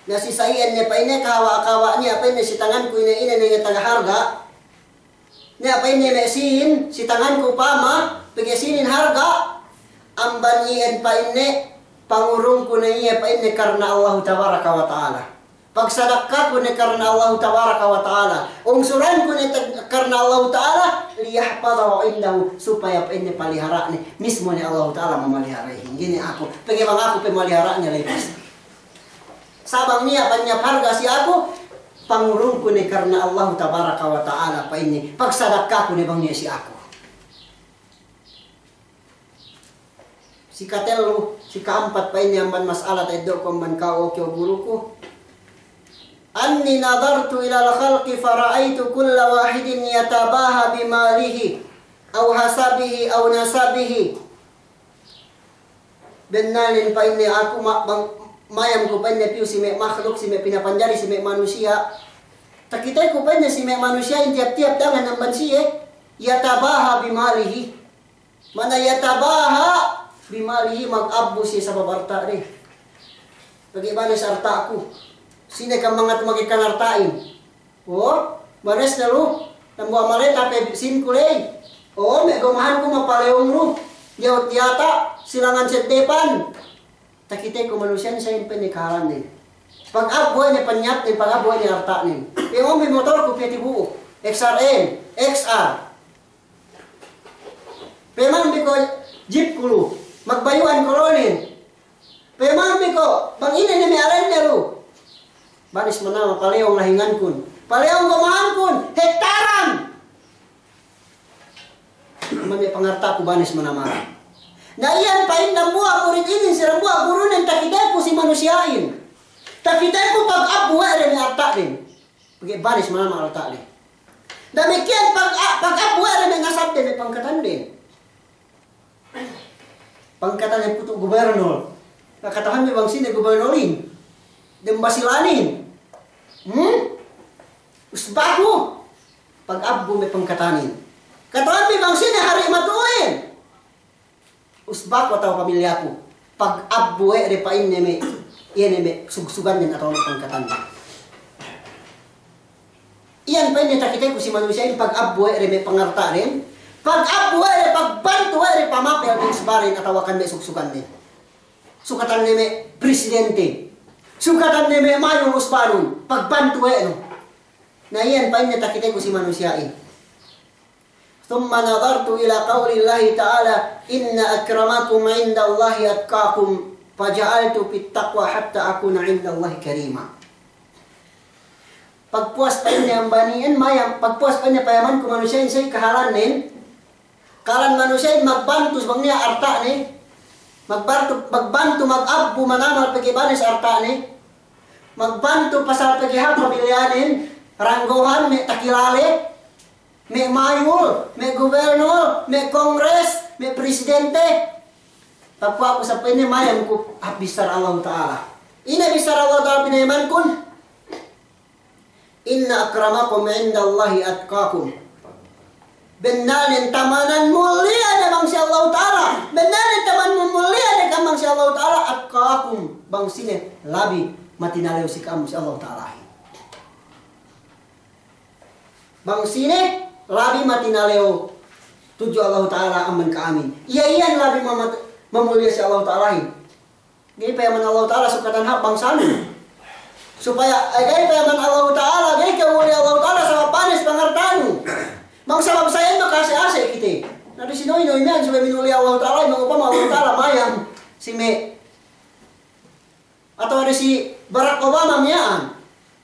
Na si sa' iyan ne pa'inne kawa'-kawa' niya' pa'inne si tanganku ine-ine ne taga harga'. Niya' pa'inne me' sīn, si tanganku upama, pegge' sīnin harga', amban iyan pa'inne, pangurungku ne iye pa'inne karna Allahu tabaraka wa ta'ala. Pagsadakkaku ne karna Allahu tabaraka wa ta'ala. Ungsuranku ne tag-, karna Allahu ta'ala, liyahfazahu 'indahu, supaya pa'inne palihara'ne, mismo ne Allahu ta'ala mamaliharahin. Ga'i ne aku, pegge' bang aku pe malihara'ne lepas. Sa' bang niya' panyap harga' si aku, pangurungku ne karna Allahu tabaraka wa ta'ala pa'inne, pagsadakkaku ne bang niya' si aku. Si katellu, si ka'ampat pa'inne amban mas'ala ta'eddo'ku amban ka'u, o kew guruku. Anni nadhartu ilal khalqi fara'aytu kulla wahidin yatabaha bimalihi, aw hasabihi, aw nasabihi. Bennalnen pa'inne aku ma-, bang-, mayamku pa'inne piyu si me' makhluk, si me' pinapanjari, si me' manusiya'. Takiteku pa'inne si me' manusiya'in tiyap-tiyap dangan amban siye, yatabaha bimalihi. Ma'ana yatabaha bimalihi, magabbu siye sabab arta'de. Pegge' banes arta'ku. Sine kam mangatu magekkan arta'in. O, banes ne lu, dambuwa' maleta pe sīnku ley. O, me' gomahanku mapaleyong lu. Diyawat diyata', silangan seddepan. Takiteku manusiya'in sa'in pa'inne kahalannen. Pagabbu we' ne panyapnen, pagabbu we' ne arta'nen. Pemambi motorku piye tibu'u, X R M, X R. Pemambi ko' jeepku lu, magbayu'an kolonin. Pemambi ko', bang ine ne me' alenne lu. Banes manama paleyong lahingankun. Paleyong gomahankun, hektaran. Amban me' pangarta'ku banes manama. Na iyan pa'in dambuwa' murid inin si dambuwa' gurunen takiteku si manusiya'in. Takiteku pagabbu we' de me' arta'den. Pegge' banes manama arta'de. Damikkiyan pag-, a-, pagabbu we' de me' nasabde, me' pangkatande. Pangkatan hep kutu' gubernol. Na kata'uhanbi bang sine gubernolin. Dem Basilanin. Hmm? Usbaku. Pagabbu me' pangkatanin. Kata'uhanbi bang sine hari' matu'uhin. Usbaku atawa pamilyaku. Pagabbu we' de pa'inne me', iye ne me' sugsugannen atawa me' pangkatannen. Iyan pa'inne takiteku si manusiya'in pagabbu we' de me' pangarta'den, pagabbu we' de, pagbantu we' de pamapel me' usbaden atawa kan me' sugsugannen. Sukatanne me' presidente, sukatanne me' mayul usbanun, pagbantu we' nu. Na iyan pa'inne takiteku si manusiya'in. ثم نظرت إلى قول الله تعالى: إن أكرمكم عند الله أتقاكم، فجعلت في التقوى حتى أكون عند الله كريما. Pagpuwas pa'inne amban iyan mayam, pagpuwas pa'inne payamanku manusiya'in, sa'i kahalannen, kahalan manusiya'in magbantu si bang niya' arta'ne, magbantu, magbantu, magabbu, mangamal pegge' banes arta'ne, magbantu pasal pegge' hāp pamilyanen, ranggohan, me' takilale, me' mayul, me' gubernul, me' kongres, me' presidente. Pagpuwas ku sa pa'inne mayam ku hāp bissara Allahu Ta'ala. Ine bissara Allahu Ta'ala pinayamankun? إن أكرمكم عند الله أتقاكم. Bennalnen tamanan muliya ne bang si Allahu Ta'ala. Bennalnen tamanan muliya ne kam bang si Allahu Ta'ala, أتقاكم. Bang sine labi matinalew si kam si Allahu Ta'ala. Bang sine labi matinalew tudju Allahu Ta'ala amban ka'amin. Iye iyan labi mamat-, mamuliya si Allahu Ta'alahin. Ga'i payaman Allahu Ta'ala sukatan hāp bangsanu. Supaya, eh, ga'i payaman Allahu Ta'ala, ga'i kew muliya Allahu Ta'ala sabab banes pangarta'nu. Bang sabab sa iyan maka'ase'-ase' kite. Na du si Noynoy miya'an subey minuliya Allahu Ta'ala, bang upama Allahu Ta'ala mayam si me' Atawa du si Barack Obama miya'an.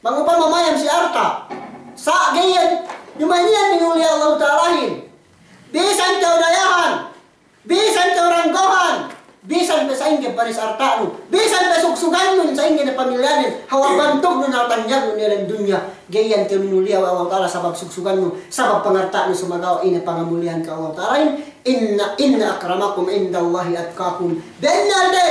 Bang upama mayam si arta'. Sa' ga'i iyan, duma'in iyan minuliya Allahu Ta'alahin. Bisan kew dayahan, bisan kew ranggohan, bisan pe sa'ingge banes arta'nu, bisan pe sugsugannun sa'ingge ne pamilyanen, hawal bantugnun, hawal tanyagnun diyalem dunya. Ga'i iyan kew minuliya we' Allahu Ta'ala sabab sugsugannu, sabab pangarta'nu, sumagawa' ine pangamuliyahan kew Allahu Ta'alahin, إن، إن أكرمكم عند الله أتقاكم. Bennal de,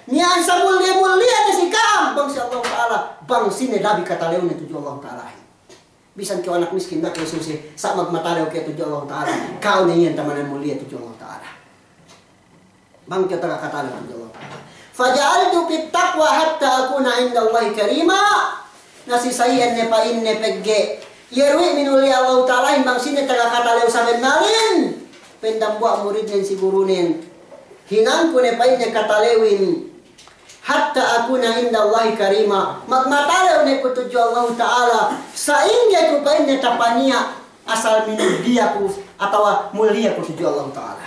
miya'an samuliya-muliya ne si ka'am bang si Allahu Ta'ala, bang sine labi katalewne tudju Allahu Ta'alahin. Bisan kew anak miskin, da'a kew suse, sa' magmatalew kew tudju Allahu Ta'ala. Ka'u ne iyan tamanan muliya tudju Allahu Ta'ala. Bang kew taga katalew tudju Allahu Ta'ala. فجعلت في التقوى حتى أكون عند الله كريما. Na si sa iyan ne pa'inne pegge' iye du we' minuliya Allahu Ta'alahin bang sine taga katalew sabennalin. Pa'in dambuwa' muridnen si gurunen. Hinangku ne pa'inne katalewin. حتى أكون عند الله كريما. Magmatalew ne ku tudju Allahu Ta'ala. Sa'ingge ku pa'inne tapaniya' asal minuliya ku atawa muliya ku tudju Allahu Ta'ala.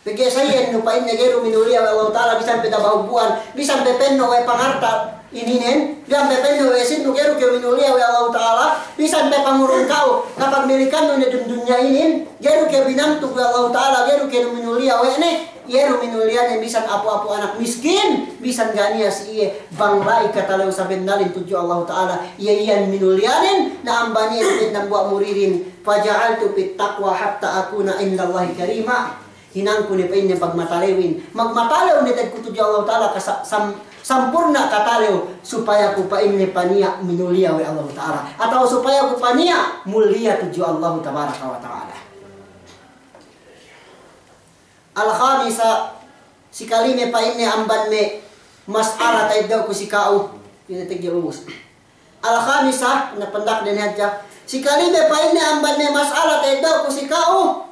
Pegge' sa iyan nu pa'inne ga'i du minuliya we' Allahu Ta'ala, bisan pe dabahubuan, bisan pe penno' we' pangarta' ininen, bisan pe penno' we' sinnu, ga'i du kew minuliya we' Allahu Ta'ala, bisan pe pangurung ka'u, kapagmilikannu ne dum dunya inin, ga'i du kew binantug we' Allahu Ta'ala, ga'i du kew minuliya we' ne, iye du minuliyanen bisan apu-apu anak miskin, bisan ga' niya' si iye, bang la'i katalew sabennalin tudju Allahu Ta'ala, iye iyan minuliyanen, na amban iyan pa'in dambuwa' muridin, فجعلت في التقوى حتى أكون عند الله كريما. Hinangku ne pa'inne pagmatalewin. Magmatalew ne te'ed ku tudju Allahu Ta'ala kasa-, sam-, sampurna' katalew supaya ku pa'inne paniya' minuliya we' Allahu Ta'ala. Atawa supaya ku paniya' muliya tudju Allahu Tabaraka wa Ta'ala. Al-khamisa, sikalime pa'inne amban me' mas'ala ta'eddo'ku si ka'u. Ine te'ed ubus. Al-khamisa, na pandak den hadja. Sikalime pa'inne amban me' mas'ala ta'eddo'ku si ka'u.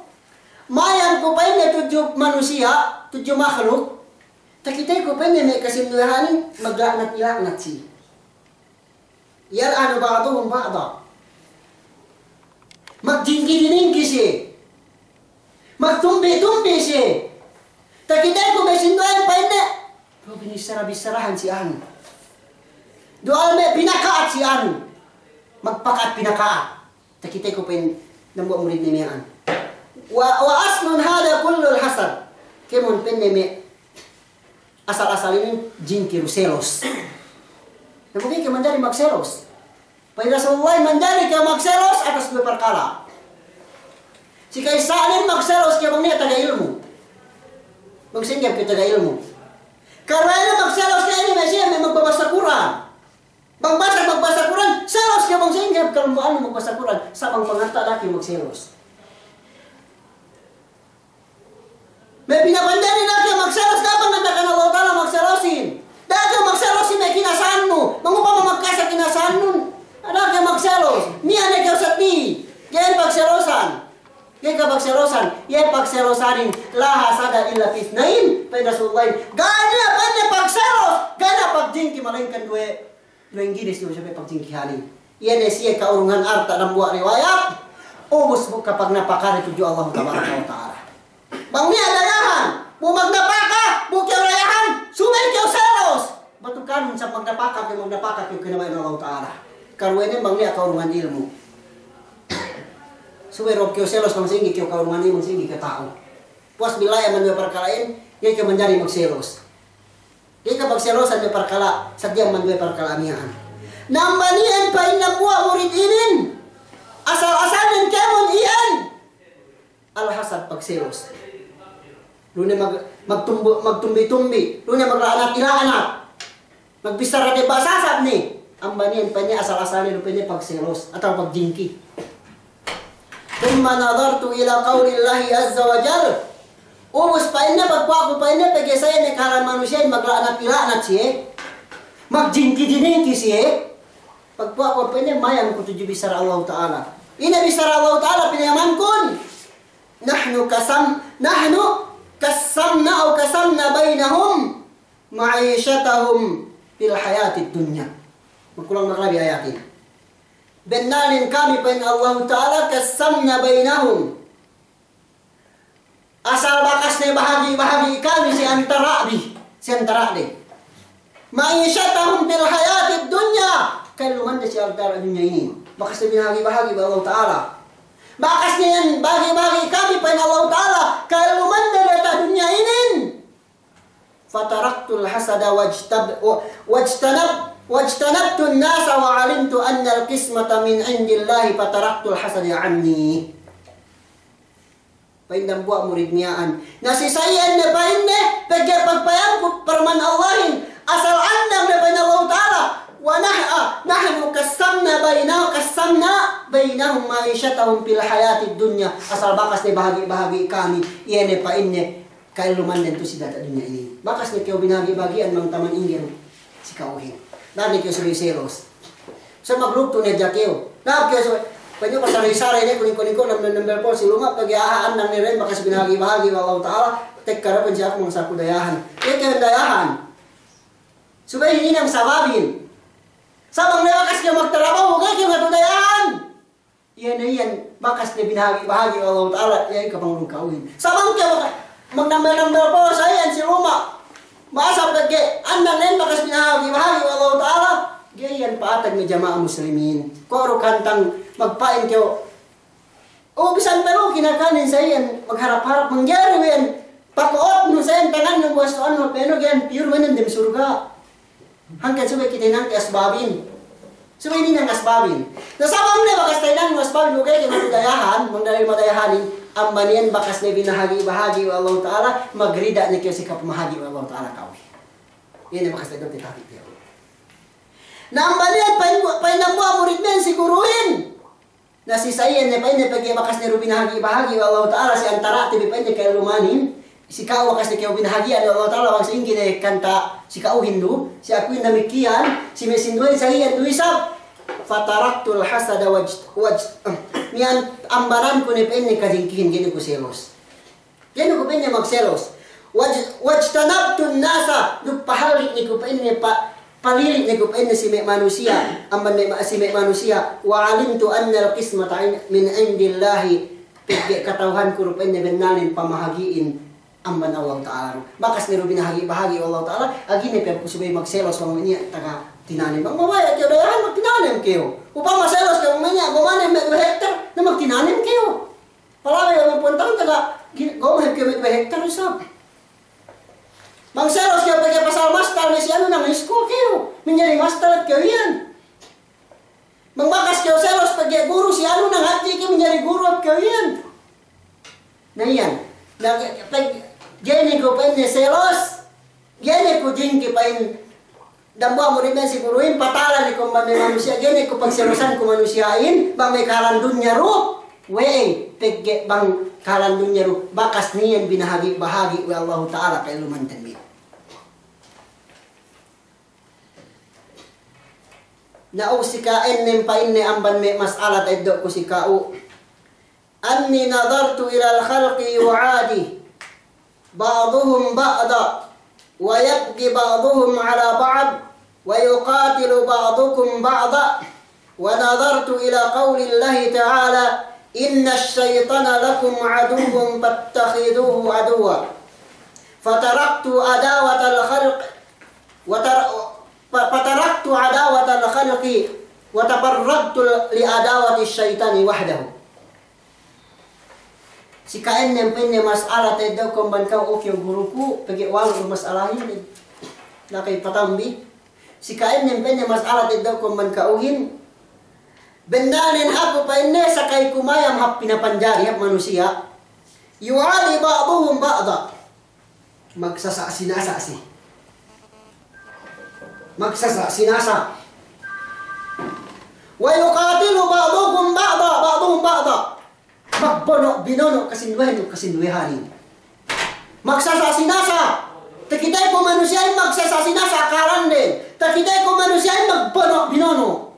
Mayam ku pa'inne tudju manusiya', tudju makhluk. Takiteku pa'inne me' kasinduwehanin, magla'nat-ila'nat si. يلعن بعضهم بعضا. Magjingki-jiningki si. Magtumbi-tumbi si. Takiteku me' sinduwehan pa'inne. Duwal binissara-bissarahan si anu. Duwal me' pinaka'at si anu. Magpaka'at pinaka'at. Takiteku pa'in dambuwa' muridne miya'an. Wa, wa aslun hadha kullul hasad. Kēmon pa'inne me' asal-asal inin jingki du selos. Na bu ga'i kew manjari magselos. Pa'in Rasulullah manjari kew magselos atas duwe parkala'. Si ka'issanen magselos kew bang niya' taga ilmu'. Bang sa'ingge kew taga ilmu'. Karuwenen magselos kew inin me' siye me' magbabassa Kur'an. Bang basa magbasa Kur'an, selos kew bang sa'ingge kalambu'annu magbasa Kur'an, sa' bang pangarta' da'a kew magselos. Me' pinapandene da'a kew magselos, da'a pangandakan Allahu Ta'ala magselosin. Da'a kew magselos si me' kinasahannu, bang upama magkasa kinasahannu, da'a kew magselos. Niya' ne kew seddili, ga'i pagselosan. Ga'i kew pagselosan, iye pagselosanin, la hasada illa fi ithnain, pa'in Rasulullahin. Ga' niya' pa'inne pagselos, ga' niya' pagjingki malaingkan duwe. Duwe ginis du sabe' pagjingkihanin. Iye ne siye ka'urungan arta' dambuwa' riwayat. Ubus bu kapagnapakade tudju Allahu Tabaraka wa Ta'ala. Bang niya' dayahan, bu magnapaka, bu kew dayahan, subey kew selos. Batu kanun sa magnapaka kew, magnapaka kew kinabaya'an Allahu Ta'ala. Karuwenen bang niya' kaurungan ilmu'. Subey du kew selos bang sa'ingge kew kaurungan ilmu', sa'ingge kew ta'u. Puwas billahi amban duwe parkala'in, ga'i kew manjari magselos. Ga'i kew pagselosan duwe parkala', sadja amban duwe parkala' miya'an. Na amban iyan pa'in dambuwa' murid inin, asal-asalnen kēmon iyan. Al-hasad, pagselos. Lu ne mag-, magtumbu-, magtumbi-tumbi. Lu ne magla'anat-ila'anat. Magbissara debba' sasab ne. Amban iyan pa'inne asal-asalne du pa'inne pagselos atawa pagjingki. Thumma nadhartu ila qawlillahi azza wa jal. Ubus pa'inne pagpuwa'ku pa'inne pegge' sa'i ne kahalan manusiya'in magla'anat-ila'anat siye. Magjingki-jiningki siye. Pagpuwa'ku pa'inne mayam ku tudju bissara Allahu Ta'ala. Ine bissara Allahu Ta'ala pinayamankun? Nahnu qasam-, nahnu qassamna aw qasamna baynahum ma'ishatahum fil hayatid dunya. Magkulang maglabi ayatin. Bennalnen kami pa'in Allahu Ta'ala qassamna baynahum. Asal bakas ne bahagi'-bahagi' kami si antara' bi, si antara' de. Ma'ishatahum fil hayatid dunya. Ka'ellumande si antara' dunya inin. Bakas ne binahagi'-bahagi' we' Allahu Ta'ala. Bakas ne iyan bahagi'-bahagi' kami pa'in Allahu Ta'ala. Ka'ellumande diyata' dunya inin. Fataraktul hasada wajtab-, wa-, wajtanab-, wajtanabtun nasa wa alimtu annal qismata min indillahi fataraktul hasada anni. Pa'in dambuwa' murid miya'an. Na si sa'iyan ne pa'inne, pegge' pagpayamku parman Allahin, asal andang ne pa'in Allahu Ta'ala, wa nah-, ah, nahnu qassamna bayna-, qassamna baynahum ma'ishatahum fil hayatid dunya. Asal bakas ne bahagi'-bahagi' kami, iye ne pa'inne, ka'ellumanden tu si diyata' dunya inin. Bakas ne kew binahagi'-bahagi'an bang taman ingge du si ka'uhin. Da'a ne kew subey selos. Sa' magluktu ne hadja kew. Da'a kew subey, pa'inne pasal isare ne kuning-kuning ko' nam-, nam-, nambel pol si luma' pegge' a'a andang ne ren bakas binahagi'-bahagi' we' Allahu Ta'ala, tekka du pa'in si aku bang sa' ku dayahan. Iye kew dayahan. Subey inin ne sababin. Sa' bang ne bakas kew magtarabahu, ga'i kew ngatu dayahan. Iye ne iyan bakas ne binahagi'-bahagi' we' Allahu Ta'ala, iye kapangurung ka'uhin. Sa' bang kew magnambel-nambel pol sa' iyan si luma'. Masa pegge' andang ne bakas binahagi'-bahagi' we' Allahu Ta'ala. Ga'i iyan pa'atag me' jama'a muslimin. Kuwe' du kantang magpa'in kew. O, bisan pe lu kinakanin sa' iyan magharap-harap manjari iyan. Pako'otnu sa' iyan tangannu buwas tu'annu pa'innu ga'i iyan piyur we' iyan dem surga'. Hangkan subey kite hinangte asbabin. Subey hinang asbabin. Na sabab ne bakas tahinangnu asbabin, bu ga'i kew madayahan, bang dalil madayahanin, amban iyan bakas ne binahagi'-bahagi' we' Allahu Ta'ala, magrida' ne kew si kapamahagi' we' Allahu Ta'ala ka'uhin. Iye ne bakas tahinangte tahati kew. Na amban iyan pa'in, pa'in dambuwa' murid miya'an si guruhin. Na si sa'iyan ne pa'inne pegge' bakas ne du binahagi'-bahagi' we' Allahu Ta'ala si antara'te bi pa'inne ka'ellumanin, si ka'u bakas ne kew binahagi'an we' Allahu Ta'ala bang sa'ingge ne kanta' si ka'uhin du, si akuhin damikkiyan, si me' sinduwehin sa'iyan du isab. Fataraktul hasada waj-, waj-, eh, miya'an ambananku ne pa'inne kajingkihin, ga'i ne ku selos. Ga'i ne ku pa'inne magselos. Waj-, wajtanabtun nasa, duk pahalli' ne ku pa'inne pa-, palili' ne ku pa'inne si me' manusiya', amban me' ma-, si me' manusiya'. Wa alimtu annal qismata in-, min indillahi. Pegge' kata'uhanku du pa'inne bennalnen pamahagi'in amban Allahu Ta'ala du. Bakas ne du binahagi'-bahagi' we' Allahu Ta'ala, ga'i ne pe ku subey magselos bang me' niya' taga tinanem. Bang mabaya' kew dayahan, magtinanem kew. Upama selos kew bang me' niya' gomanem me' duwe hektar, na magtinanem kew. Palabey we' me' puwantahun taga, gi-, gomahep kew me' duwe hektar isab. Bang selos kew pegge' pasal mastal me' si anu nang iskul kew, manjari mastal hep kew iyan. Bang bakas kew selos pegge' guru si anu nang hadji kew, manjari guru hep kew iyan. Na iyan. Na, peg-, ga'i ne ku pa'inne selos, ga'i ne ku jingki pa'in dambuwa' murid miya'an si guruhin, patahala' ne ku amban me' manusiya', ga'i ne ku pagselosanku manusiya'in, bang me' kahalan dunya du, we'ey, pegge' bang kahalan dunya du, bakas ne iyan binahagi'-bahagi' we' Allahu Ta'ala ka'ellumanten bi. Na, o, si ka'ennem pa'inne amban me' mas'ala ta'eddo'ku si ka'u. أني نظرت إلى الخلق يعادي بعضهم بعضا ويبغي بعضهم على بعض ويقاتل بعضكم بعضا ونظرت إلى قول الله تعالى إن الشيطان لكم عدو فاتخذوه عدوا. فتركت عداوة الخلق وتر-، ف-، فتركت عداوة الخلق وتفرغت لعداوة الشيطان وحده. Si ka'ennem pa'inne mas'ala ta'eddo'ku amban ka'u, o kew guruku, pegge' walu' du mas'alahin, da'a ke patambi. Si ka'ennem pa'inne mas'ala ta'eddo'ku amban ka'uhin. Bennalnen aku pa'inne sakay ku mayam hap pinapanjari, hap manusiya'. يعادي بعضهم بعضا. Magsasa' sinasa' si. Magsasa' sinasa'. ويقاتل بعضكم بعضا، بعضهم بعضا. Magbono' binono' kasinduwehan duk kasinduwehanin. Magsasa' sinasa'. Takiteku manusiya'in magsasa' sinasa' karanden. Takiteku manusiya'in magbono' binono'.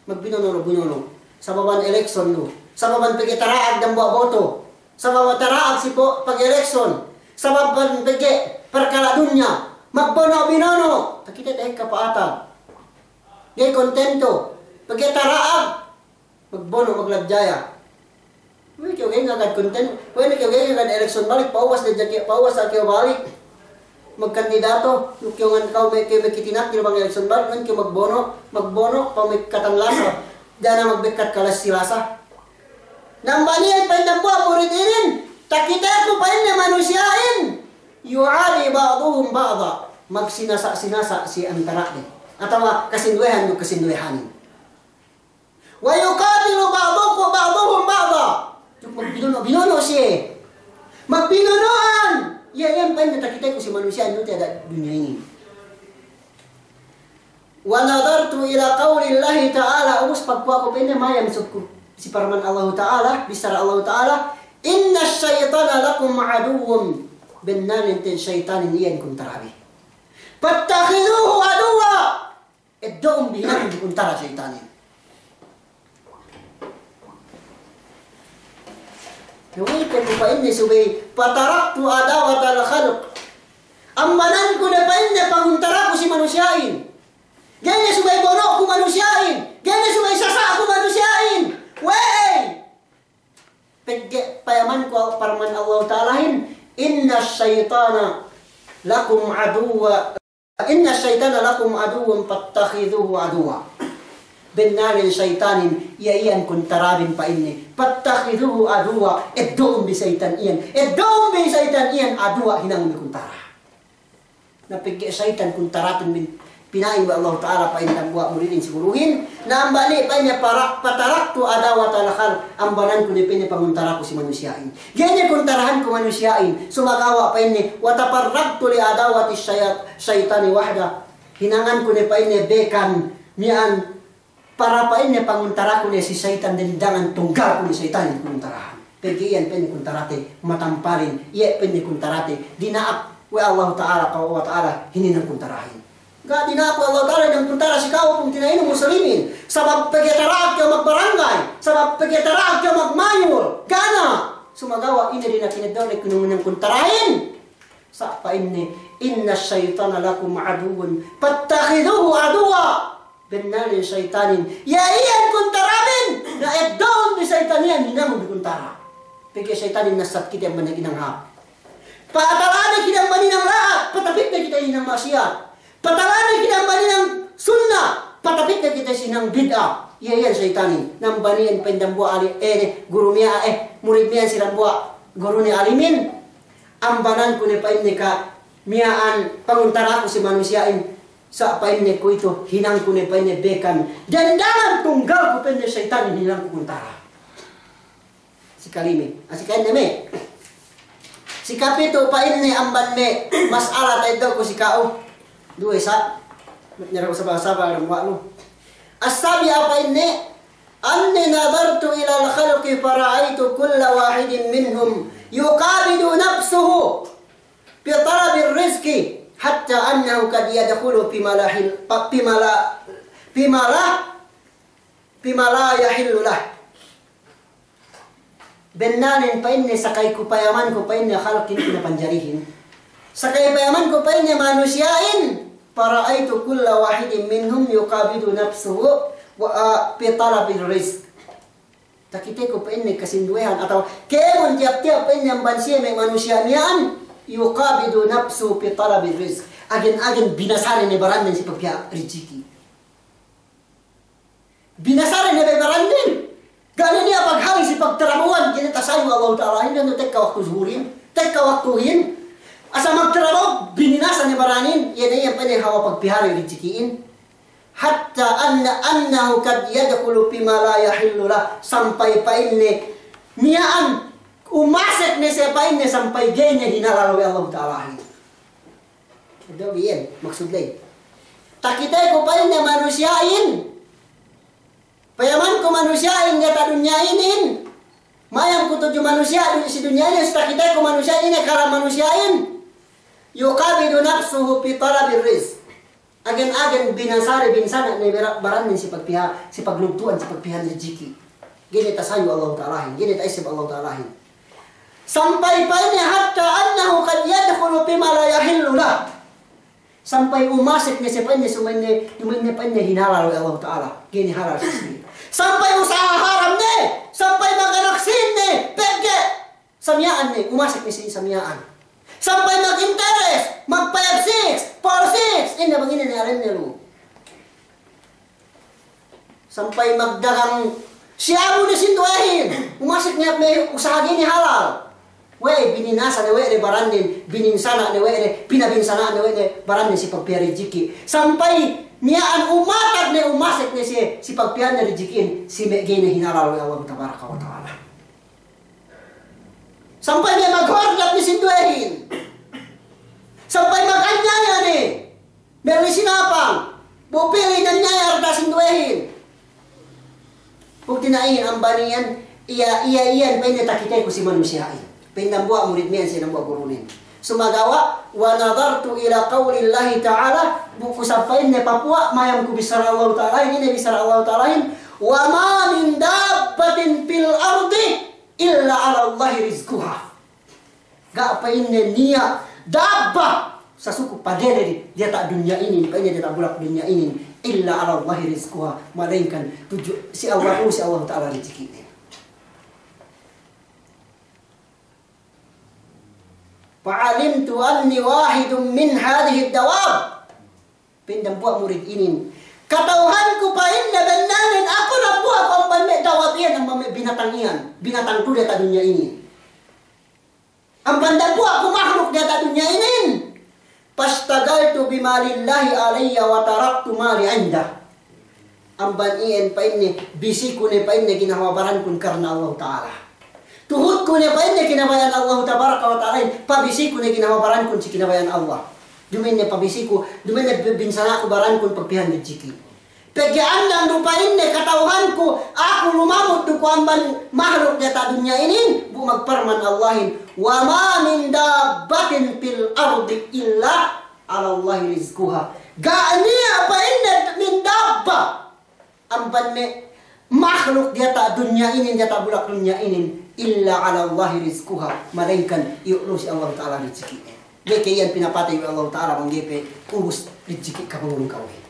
Magbinono' binono'. Sababan eleksyon du. Sababan pegge' tara'ag dambuwa' boto. Sababan tara'ag si bo-, pag-eleksyon. Sababan pegge' parkala' dunya. Magbono' binono'. Takite te ekka pa'atan. Ga'i kontento. Pegge' tara'ag. Magbono', magladjaya. Kuwe' ne kew ga'i ngagad konten, kuwe' ne kew ga'i ngagad eleksyon balik, pa'uwas ne jaki, pa'uwas ne kew balik magkandidato, duk kew ngan ka'u me', kew me' kitinakdil bang eleksyon balik, ngan kew magbono', magbono', pamekatan lasa, da'a ne magbekkat kalas si lasa. Nambaniyan pa'in dambuwa' murid inin, takiteku pa'inne manusiya'in, يعادي بعضهم بعضا, magsinasa'-sinasa' si antara'de, atawa kasinduwehan duk kasinduwehanin. ويقاتل بعضكم بعضهم بعضا. Duk magbinono'-binono' siye. Magbinono'an. Iye, iyan pa'inne takiteku si manusiya'in du tiya' da dunya inin. ونظرت إلى قول الله تعالى. Ubus pagkuwa'ku pa'inne mayam sukku si parman Allahu Ta'ala, bissara Allahu Ta'ala, إن الشيطان لكم عدو. Bennalnen ten saytanin iyan kuntarabi. فاتخذوه عدوا. Eddo'un bi hinangun bi kuntara saytanin. Nawayte ku pa'inne subey, فتركت عداوة الخلق. Ambananku ne pa'inne panguntaraku si manusiya'in. Ga'i ne subey bono'ku manusiya'in. Ga'i ne subey sasa'ku manusiya'in. We'ey? Pegge' payamanku parman Allahu Ta'alahin, إن الشيطان لكم عدو، إن الشيطان لكم عدو فاتخذوه عدوا. Bennalnen saytanin, iye iyan kuntarabin pa'inne. فاتخذوه عدوا. Eddo'un bi saytan iyan. Eddo'un bi saytan iyan, عدوا, hinangun bi kuntara. Na pegge' saytan kuntaratun bin pina'in we' Allahu Ta'ala pa'in dambuwa' muridin si guruhin, na amban iye pa'inne para-, فتركت عداوة الخلق, ambananku ne pa'inne panguntaraku si manusiya'in. Ga'i ne kuntarahanku manusiya'in, sumagawa' pa'inne, وتفرغت لعداوة الشيا-، الشيطان وحده. Hinanganku ne pa'inne bekan miya'an para pa'inne panguntaraku ne si saytan, dendangan tunggalku ne saytanin kuntarahan. Pegge' iyan pa'inne kuntarate matampalin, iye pa'inne kuntarate dina'ak we' Allahu Ta'ala, ka'u we' Allahu Ta'ala hininang kuntarahin. Ga' dina'ak we' Allahu Ta'ala hinang kuntara si ka'u pungtina'i muslimin. Sabab pegge' tara'ak kew magbarangay, sabab pegge' tara'ak kew magmayul. Ga' ne. Sumagawa' ine dina'ak ineddo' ne hinang kuntarahin. Sa' pa'inne, إن الشيطان لكم عدو فاتخذوه عدوا. Bennalnen saytanin, iye iyan kuntarabin, na eddo'un bi saytan iyan hinangun bi kuntara. Pegge' saytanin nasat kite amban hinang hāp. Patalane kite amban hinang la'at, patapit ne kite hinang ma'siyat. Patalane kite amban hinang sunna, patapit ne kite hinang bid'a. Iye iyan saytanin, nambaniyan pa'in dambuwa' ali-, eh, guru miya', eh, murid miya' si dambuwa' gurune alimin. Ambananku ne pa'inne ka miya'an panguntaraku si manusiya'in, sa' pa'inne kuwe'itu hinangku ne pa'inne bekan dendangan tunggalku pa'inne saytanin hinangku kuntara. Si kalime, ah, si ka'ennem me'. Si kapitu' pa'inne amban me' mas'ala ta'eddo'ku si ka'u. Duwe sa'. Nyara'u saba-saba alam wa'lu. As-sabi'a pa'inne, أني نظرت إلى الخلق فرأيت كل واحد منهم يقابض نفسه في طلب الرزق حتى أنه قد يدخل فيما لا حل-، فيما لا، فيما لا، فيما لا يحل له. Bennalnen pa'inne sakay ku payamanku pa'inne halkin pinapanjarihin. Sakay payamanku pa'inne manusiya'in, فرأيت كل واحد منهم يقابض نفسه و، في طلب الرزق. Takiteku pa'inne kasinduwehan, atawa kēmon tiyap-tiyap pa'inne amban siye me' manusiya' miya'an, yuqabidu nafsahu fi talabir rizq. Agen-agen binasane ne barannen si pagpiha rijiki'. Binasane ne be barannen. Ga' ne niya' paghali si pagtarabuwan, ga'i ne tasayu Allahu Ta'alahin, tekka waktu zuhurin, tekka waktuhin. Asal magtarabu, bininasa ne barannen, iye ne iyan pa'inne hawal pagpihare rijiki'in. Hatta anna, annahu qad yadkhulu fima la yahillu lah. Sampay pa'inne, miya'an, umasek ne siye pa'inne sampay ga'i ne hinalal we' Allahu Ta'alahin. Iyan, maksud ley. Takiteku pa'inne manusiya'in. Payamanku manusiya'in diyata' dunya inin. Mayam ku tudju manusiya' si dunya inin, takiteku manusiya'in, kalam manusiya'in. Yuqabidu nafsahu fi talabir rizq. Agen-agen binasane, binsana' ne bara-, barannen si pagpiha, si paglugtu'an, si pagpiha rijiki'. Ga'i ne tasayu Allahu Ta'alahin, ga'i ne ta'esseb Allahu Ta'alahin. Sampay pa'inne hatta annahu qad yadkhulu fima la yahillu lah. Sampay umasek ne siye pa'inne, sumaynne, sumaynne pa'inne hinalal we' Allahu Ta'ala. Ga'i ne halal si siye. Sampay usaha haram ne, sampay maganak sīn ne, pegge' samiya'an ne, umasek ne si samiya'an. Sampay mag-interes, mag-five six, four six, ine bang ine ne arenne lu. Sampay magdagang siyabu ne sinduwehin, umasek ne me' usaha ga'i ne halal. We' bininasa ne we' ne barannen, bininsana' ne we' ne, pinabinsana'an ne we' ne barannen si pagpiha rijiki'. Sampay miya'an umatag ne umasek ne siye, si pagpiha ne rijiki'in, si me' ga'i ne hinalal we' Allahu Tabaraka wa Ta'ala. Sampay me' maghordap ne sinduwehin. Sampay maganyaya ne. Me' li sinapang. Bu pili' ne anyaya arta' sinduwehin. Bukti ne iyan amban iyan, iya, iya, iyan pa'inne takiteku si manusiya'in. Pa'in dambuwa' murid miya'an si dambuwa' gurunen. Sumagawa', wa nadhartu ila qawlillahi ta'ala, bu ku sab pa'inne papuwa', mayam ku bissara Allahu Ta'alahin, ine bissara Allahu Ta'alahin, wa ma min dabbatin fil ardi illa 'ala Allahi rizquha. Ga' pa'inne niya' dabba sasuku padele di, diyata' dunya inin, pa'inne diyata' bulak dunya inin, illa 'ala Allahi rizquha, malaingkan tudju si Allah, si Allah Ta'ala rijikine. Fa'alimtu anni wahidun min hadhihi dawab. Pa'in dambuwa' murid inin, kata'uhanku pa'inne bennalnen aku dambuwa' ku amban me' dawab iyan, amban me' binatang iyan, binatang tu'u diyata' dunya inin. Amban dambuwa' ku mahluk diyata' dunya inin. Fashtagaltu bima lillahi alayya wa taraktu ma li 'indah. Amban iyan pa'inne, bisiku ne pa'inne ginhawa barankun karna Allahu Ta'ala. Tuhutku ne pa'inne kinabaya'an Allahu Tabaraka wa Ta'alahin, pabisiku ne ginhawa barankun si kinabaya'an Allah. Duma'in ne pabisiku, duma'in ne bi-, binsana'ku barankun pagpihan rijiki'. Pegge' andang du pa'inne kata'uhanku, aku lumamud du ku amban mahluk diyata' dunya inin, bu magparman Allahin, wa ma min dabbatin fil ardi illa 'ala Allahi rizquha. Ga' niya' pa'inne min dabba. Amban me' mahluk diyata' dunya inin, diyata' bulak dunya inin, illa 'ala Allahi rizquha, malaingkan iyu' lu si Allahu Ta'ala rijikine. Ga'i ke iyan pinapatey we' Allahu Ta'ala bang ga'i pe ubus rijiki' kapangurung ka'uhin.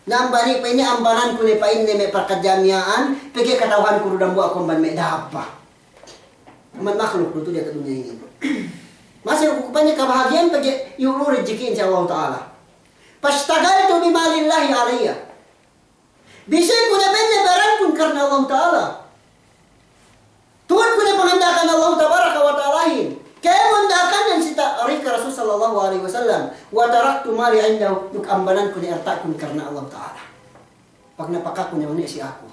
Na amban iye pa'inne ambananku ne pa'inne me' parkadja' miya'an, pegge' kata'uhanku du dambuwa' ku amban me' dabba. Amban mahluk du tu'u diyata' dunya inin. Masi ku pa'inne kabahagiyan pegge' iyu' lu rijiki'in si Allahu Ta'ala. Fashtagaltu bima lillahi alayya. Bisiku ne pa'inne barankun karna Allahu Ta'ala. Tuhutku ne panganda'akan Allahu Tabaraka wa Ta'alahin. Kēmon da'akan iyan si ta-, rika Rasul sallallahu alaihi wasallam. Wa taraktu ma li 'indahu, duk ambananku ne arta'kun karna Allahu Ta'ala. Pagnapakaku ne bang niya' si aku.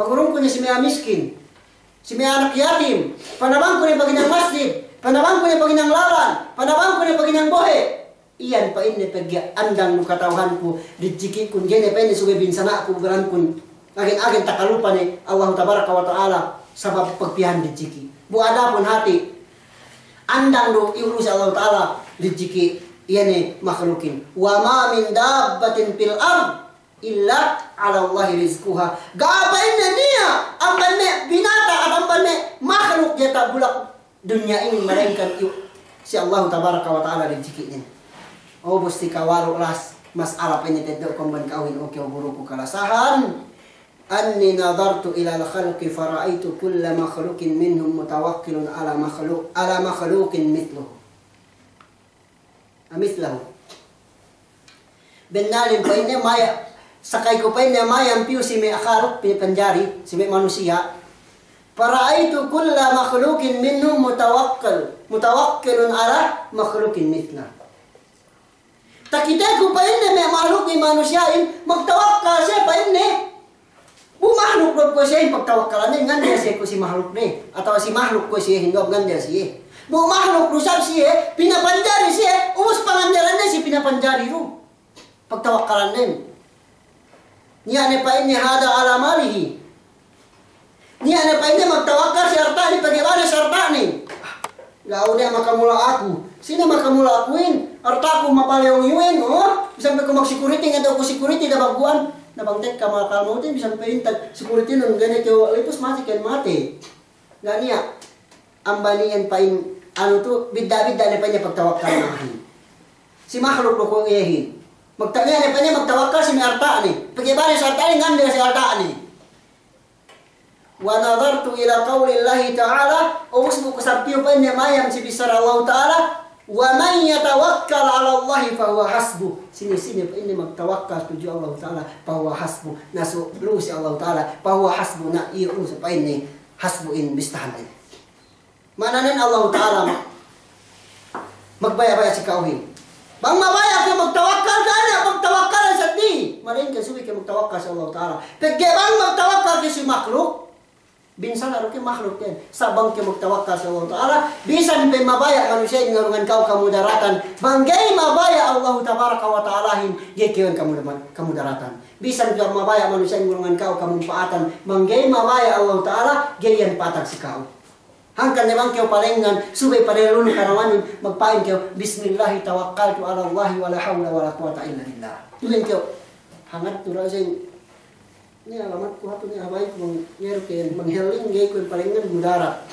Pangurungku ne si me' a'a miskin. Si me' a'a anak yatim. Panabangku ne paghinang masjid. Panabangku ne paghinang lalan. Panabangku ne paghinang bohe'. Iyan pa'inne pegge' andang du kata'uhanku, rijiki'kun, ga'i ne pa'inne subey binsana'ku barankun, agen-agen takalupa ne Allahu Tabaraka wa Ta'ala, sabab pagpihan rijiki'. Bu adapun hati', andang du iyu' lu si Allahu Ta'ala rijiki', iye ne makhlukin. Wa ma min dabbatin fil ard illa 'ala Allahi rizquha. Ga' pa'inne niya' amban me' binatang, atawa amban me' makhluk diyata' bulak dunya inin, malaingkan iyu' si Allahu Tabaraka wa Ta'ala rijiki'nen. O, ubus tikawalu' las mas'ala pa'inne teddo' ku amban ka'uhin, o kew guruku kalasahan. أني نظرت إلى الخلق فرأيت كل مخلوق منهم متوكل على مخلوق، على مخلوق مثله. مثله. Bennalin pa'inne maya, sakay ku pa'inne mayam piyu si me' khaluk, pinapanjari, si me' manusiya'. فرأيت كل مخلوق منهم متوكل، متوكل على مخلوق مثله. Takiteku pa'inne me' mahluk, me' manusiya'in, magtawakkal siye pa'inne. Bu mahluk du kuwe' siyehin pagtawakkalannen, ngandiya siye kuwe' si mahlukne, atawa si mahluk kuwe' siyehin du ngandiya siye. Bu mahluk du isab siye, pinapanjari siye, ubus pangandiyalanne si pinapanjari du pagtawakkalannen. Niya' ne pa'inne هذا على ماله. Niya' ne pa'inne magtawakkal si arta'ne, pegge' bane si arta'ne. Ga' ne makamula aku. Sine makamula akuhin? Arta'ku mapaleyong iyuhin, o? Bisan pe ku magsikuriti, ngeddo'ku sikuriti, dabagu'an. Na bang tekka malakal mawtin, bisan pe intag sikuritinun, ga' ne kew lipus, matey kew, matey. Ga' niya'. Amban iyan pa'in, anu tu, bidda'-bidda' ne pa'inne pagtawakkal nahin. Si mahluk du kuwe' iyehin. Magta-, niya' ne pa'inne magtawakkal si me' arta'ne. Pegge' bane si arta'ne, ngandiya si arta'ne. ونظرت إلى قول الله تعالى, ubus bu ku sampay pa'inne mayam si bissara Allahu Ta'ala, ومن يتوكل على الله فهو حسبه. Sine-sine pa'inne magtawakkal tudju Allahu Ta'ala, فهو حسبه. Na su-, lu'u si Allahu Ta'ala, فهو حسبه, na iye lu'u si pa'inne hasbuhin bistahannen. Ma'ananen Allahu Ta'ala ma-, magbaya'-baya' si ka'uhin. Bang mabaya' kew magtawakkal, ga' niya' pagtawakkalan seddili. Malayingkan subey kew magtawakkal si Allahu Ta'ala. Pegge' bang magtawakkal kew si mahluk, binsan du kew mahluk kew. Sa' bang kew magtawakkal si Allahu Ta'ala, bisan pe mabaya' manusiya'in ngurungan ka'u kamudaratan, bang ga'i mabaya' Allahu Tabaraka wa Ta'alahin, ga'i kew iyan kamu-, kamudaratan. Bisan pe mabaya' manusiya'in ngurungan ka'u kamumpa'atan, bang ga'i mabaya' Allahu Ta'ala, ga'i iyan pa'atan si ka'u. Hangkan ne bang kew palengngan, subey padellunu karawanun, magpa'in kew, بسم الله توكلت على الله ولا حول ولا قوة إلا بالله. Tu'u kew, hangat tu rasen. Niya' alamatku hatu, niya' habayku, bang, niya' du kew, bang helling, ga'i ku palengngan mudarat.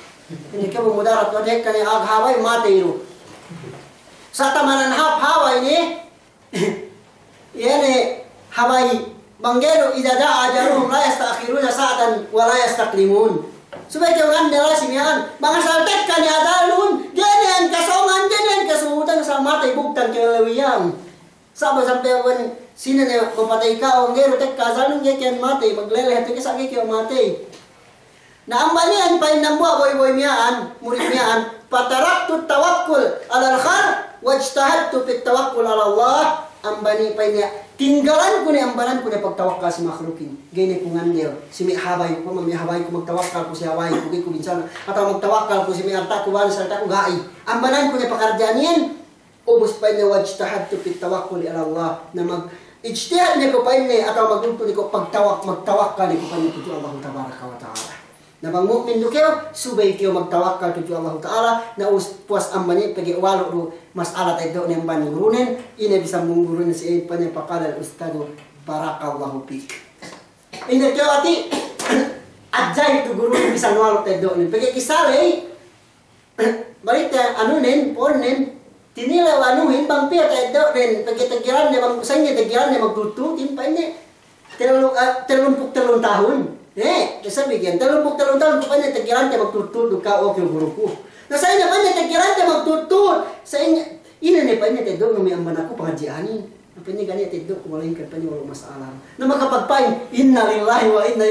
Ine kew bang mudarat, wate kane ag habay, matey du. Sa' tamanan hap habay ne, Iye ne, habay, bang ga'i du, إذا جاء أجلهم لا يستأخرون ساعة ولا يستقدمون. Subey kew ngandel si miya'an, bang asal tekka ne ajalnun, ga'i ne iyan kasōngan, ga'i ne iyan kasuhutan, asal matey bugtan kew lewiyam. Sa' bang sampay wen sine ne mapatey ka'u, ga'i du tekka ajalnun, ga'i kew matey, maglele hatu kew sa' ga'i kew matey. Na amban iyan pa'in dambuwa' boy-boy miya'an, murid miya'an, فتركت التوكل على الخلق واجتهدت في التوكل على الله. Amban iyan pa'in niya', tinggalanku ne, ambananku ne pagtawakkal si makhlukin. Ga'i ne ku ngandel si me' habayku, upama me' habayku, magtawakkalku si habayku, ga'i ku binsana', atawa magtawakkalku si me' arta'ku, bang si arta'ku, ga'i. Ambananku ne pakaradja'an iyan, Ubus pa'inne, واجتهدت في التوكل على الله. Na mag-, ijtihad ne ku pa'inne, atawa magtawakkalne ku pa'inne tudju Allahu tabaraka wa ta'ala. Na bang mu'min du kew, subey kew magtawakkal tudju Allahu ta'ala, na us-, puwas amban iye pegge' walu' du mas'ala ta'eddo'ne amban gurunen, ine bisan mung gurunen si iye pa'inne, فقال الأستاذ بارك الله فيك. Ine kew ati, ajayib du gurunen bisan walu' ta'eddo'ne. Pegge' kissa ley, Balite anunen, po'onnen, tinilew anuhin bang piye ta'eddo'nen, pegge' teggelanne bang, sa'ingge teggelanne magtuttutin, pa'inne, tellu, eh, tellumpū' tellu tahun. Eh, kesabi gen, tellumpū' tellu tahun, pa'inne teggelante magtuttut, duk ka'u, o kew guruku. Na sa'ingge pa'inne teggelante magtuttut, sa'ingge, ine ne pa'inne ta'eddo'nu me' amban aku pangadji'anin. Na pa'inne ga' niya' ta'eddo'ku, malayingkan pa'inne walu' mas'ala. Na makapagpa'in, إنا لله وإنا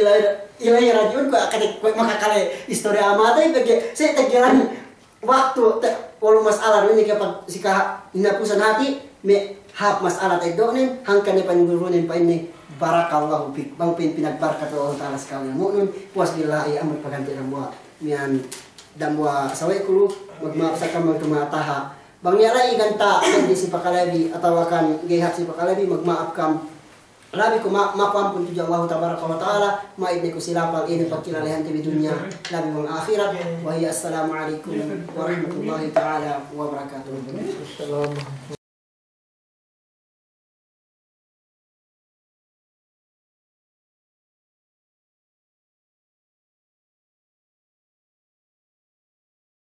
إليه راجعون, kuwe' akate, kuwe' makakale istori a'a matey, pegge' si teggelan waktu te-, walu' mas'ala du inin, ke pag-, si kahinapusan hati', me' hāp mas'ala ta'eddo'nen, hangkan ne pa'in gurunen pa'inne, بارك الله فيك, bang pa'in pinagbarkat we' Allahu ta'ala si ka'u ilmu'nun, puwas billahi amat paganti' dambuwa', miya'an dambuwa' sawe'ku lu, magma'ap sa kam bang tumataha'. Bang niya' la'i ganta' pegge' si pakalebi, atawa kan ga'i hāp si pakalebi, magma'ap kam. Labi ku ma-, maku ampun tudju Allahu tabaraka wa ta'ala, ma'id ne ku si lapal ine pagkilalehante bi dunya, labi bang ahirat, wa hiya assalamu alaikum warahmatullahi ta'ala wabarakatuh.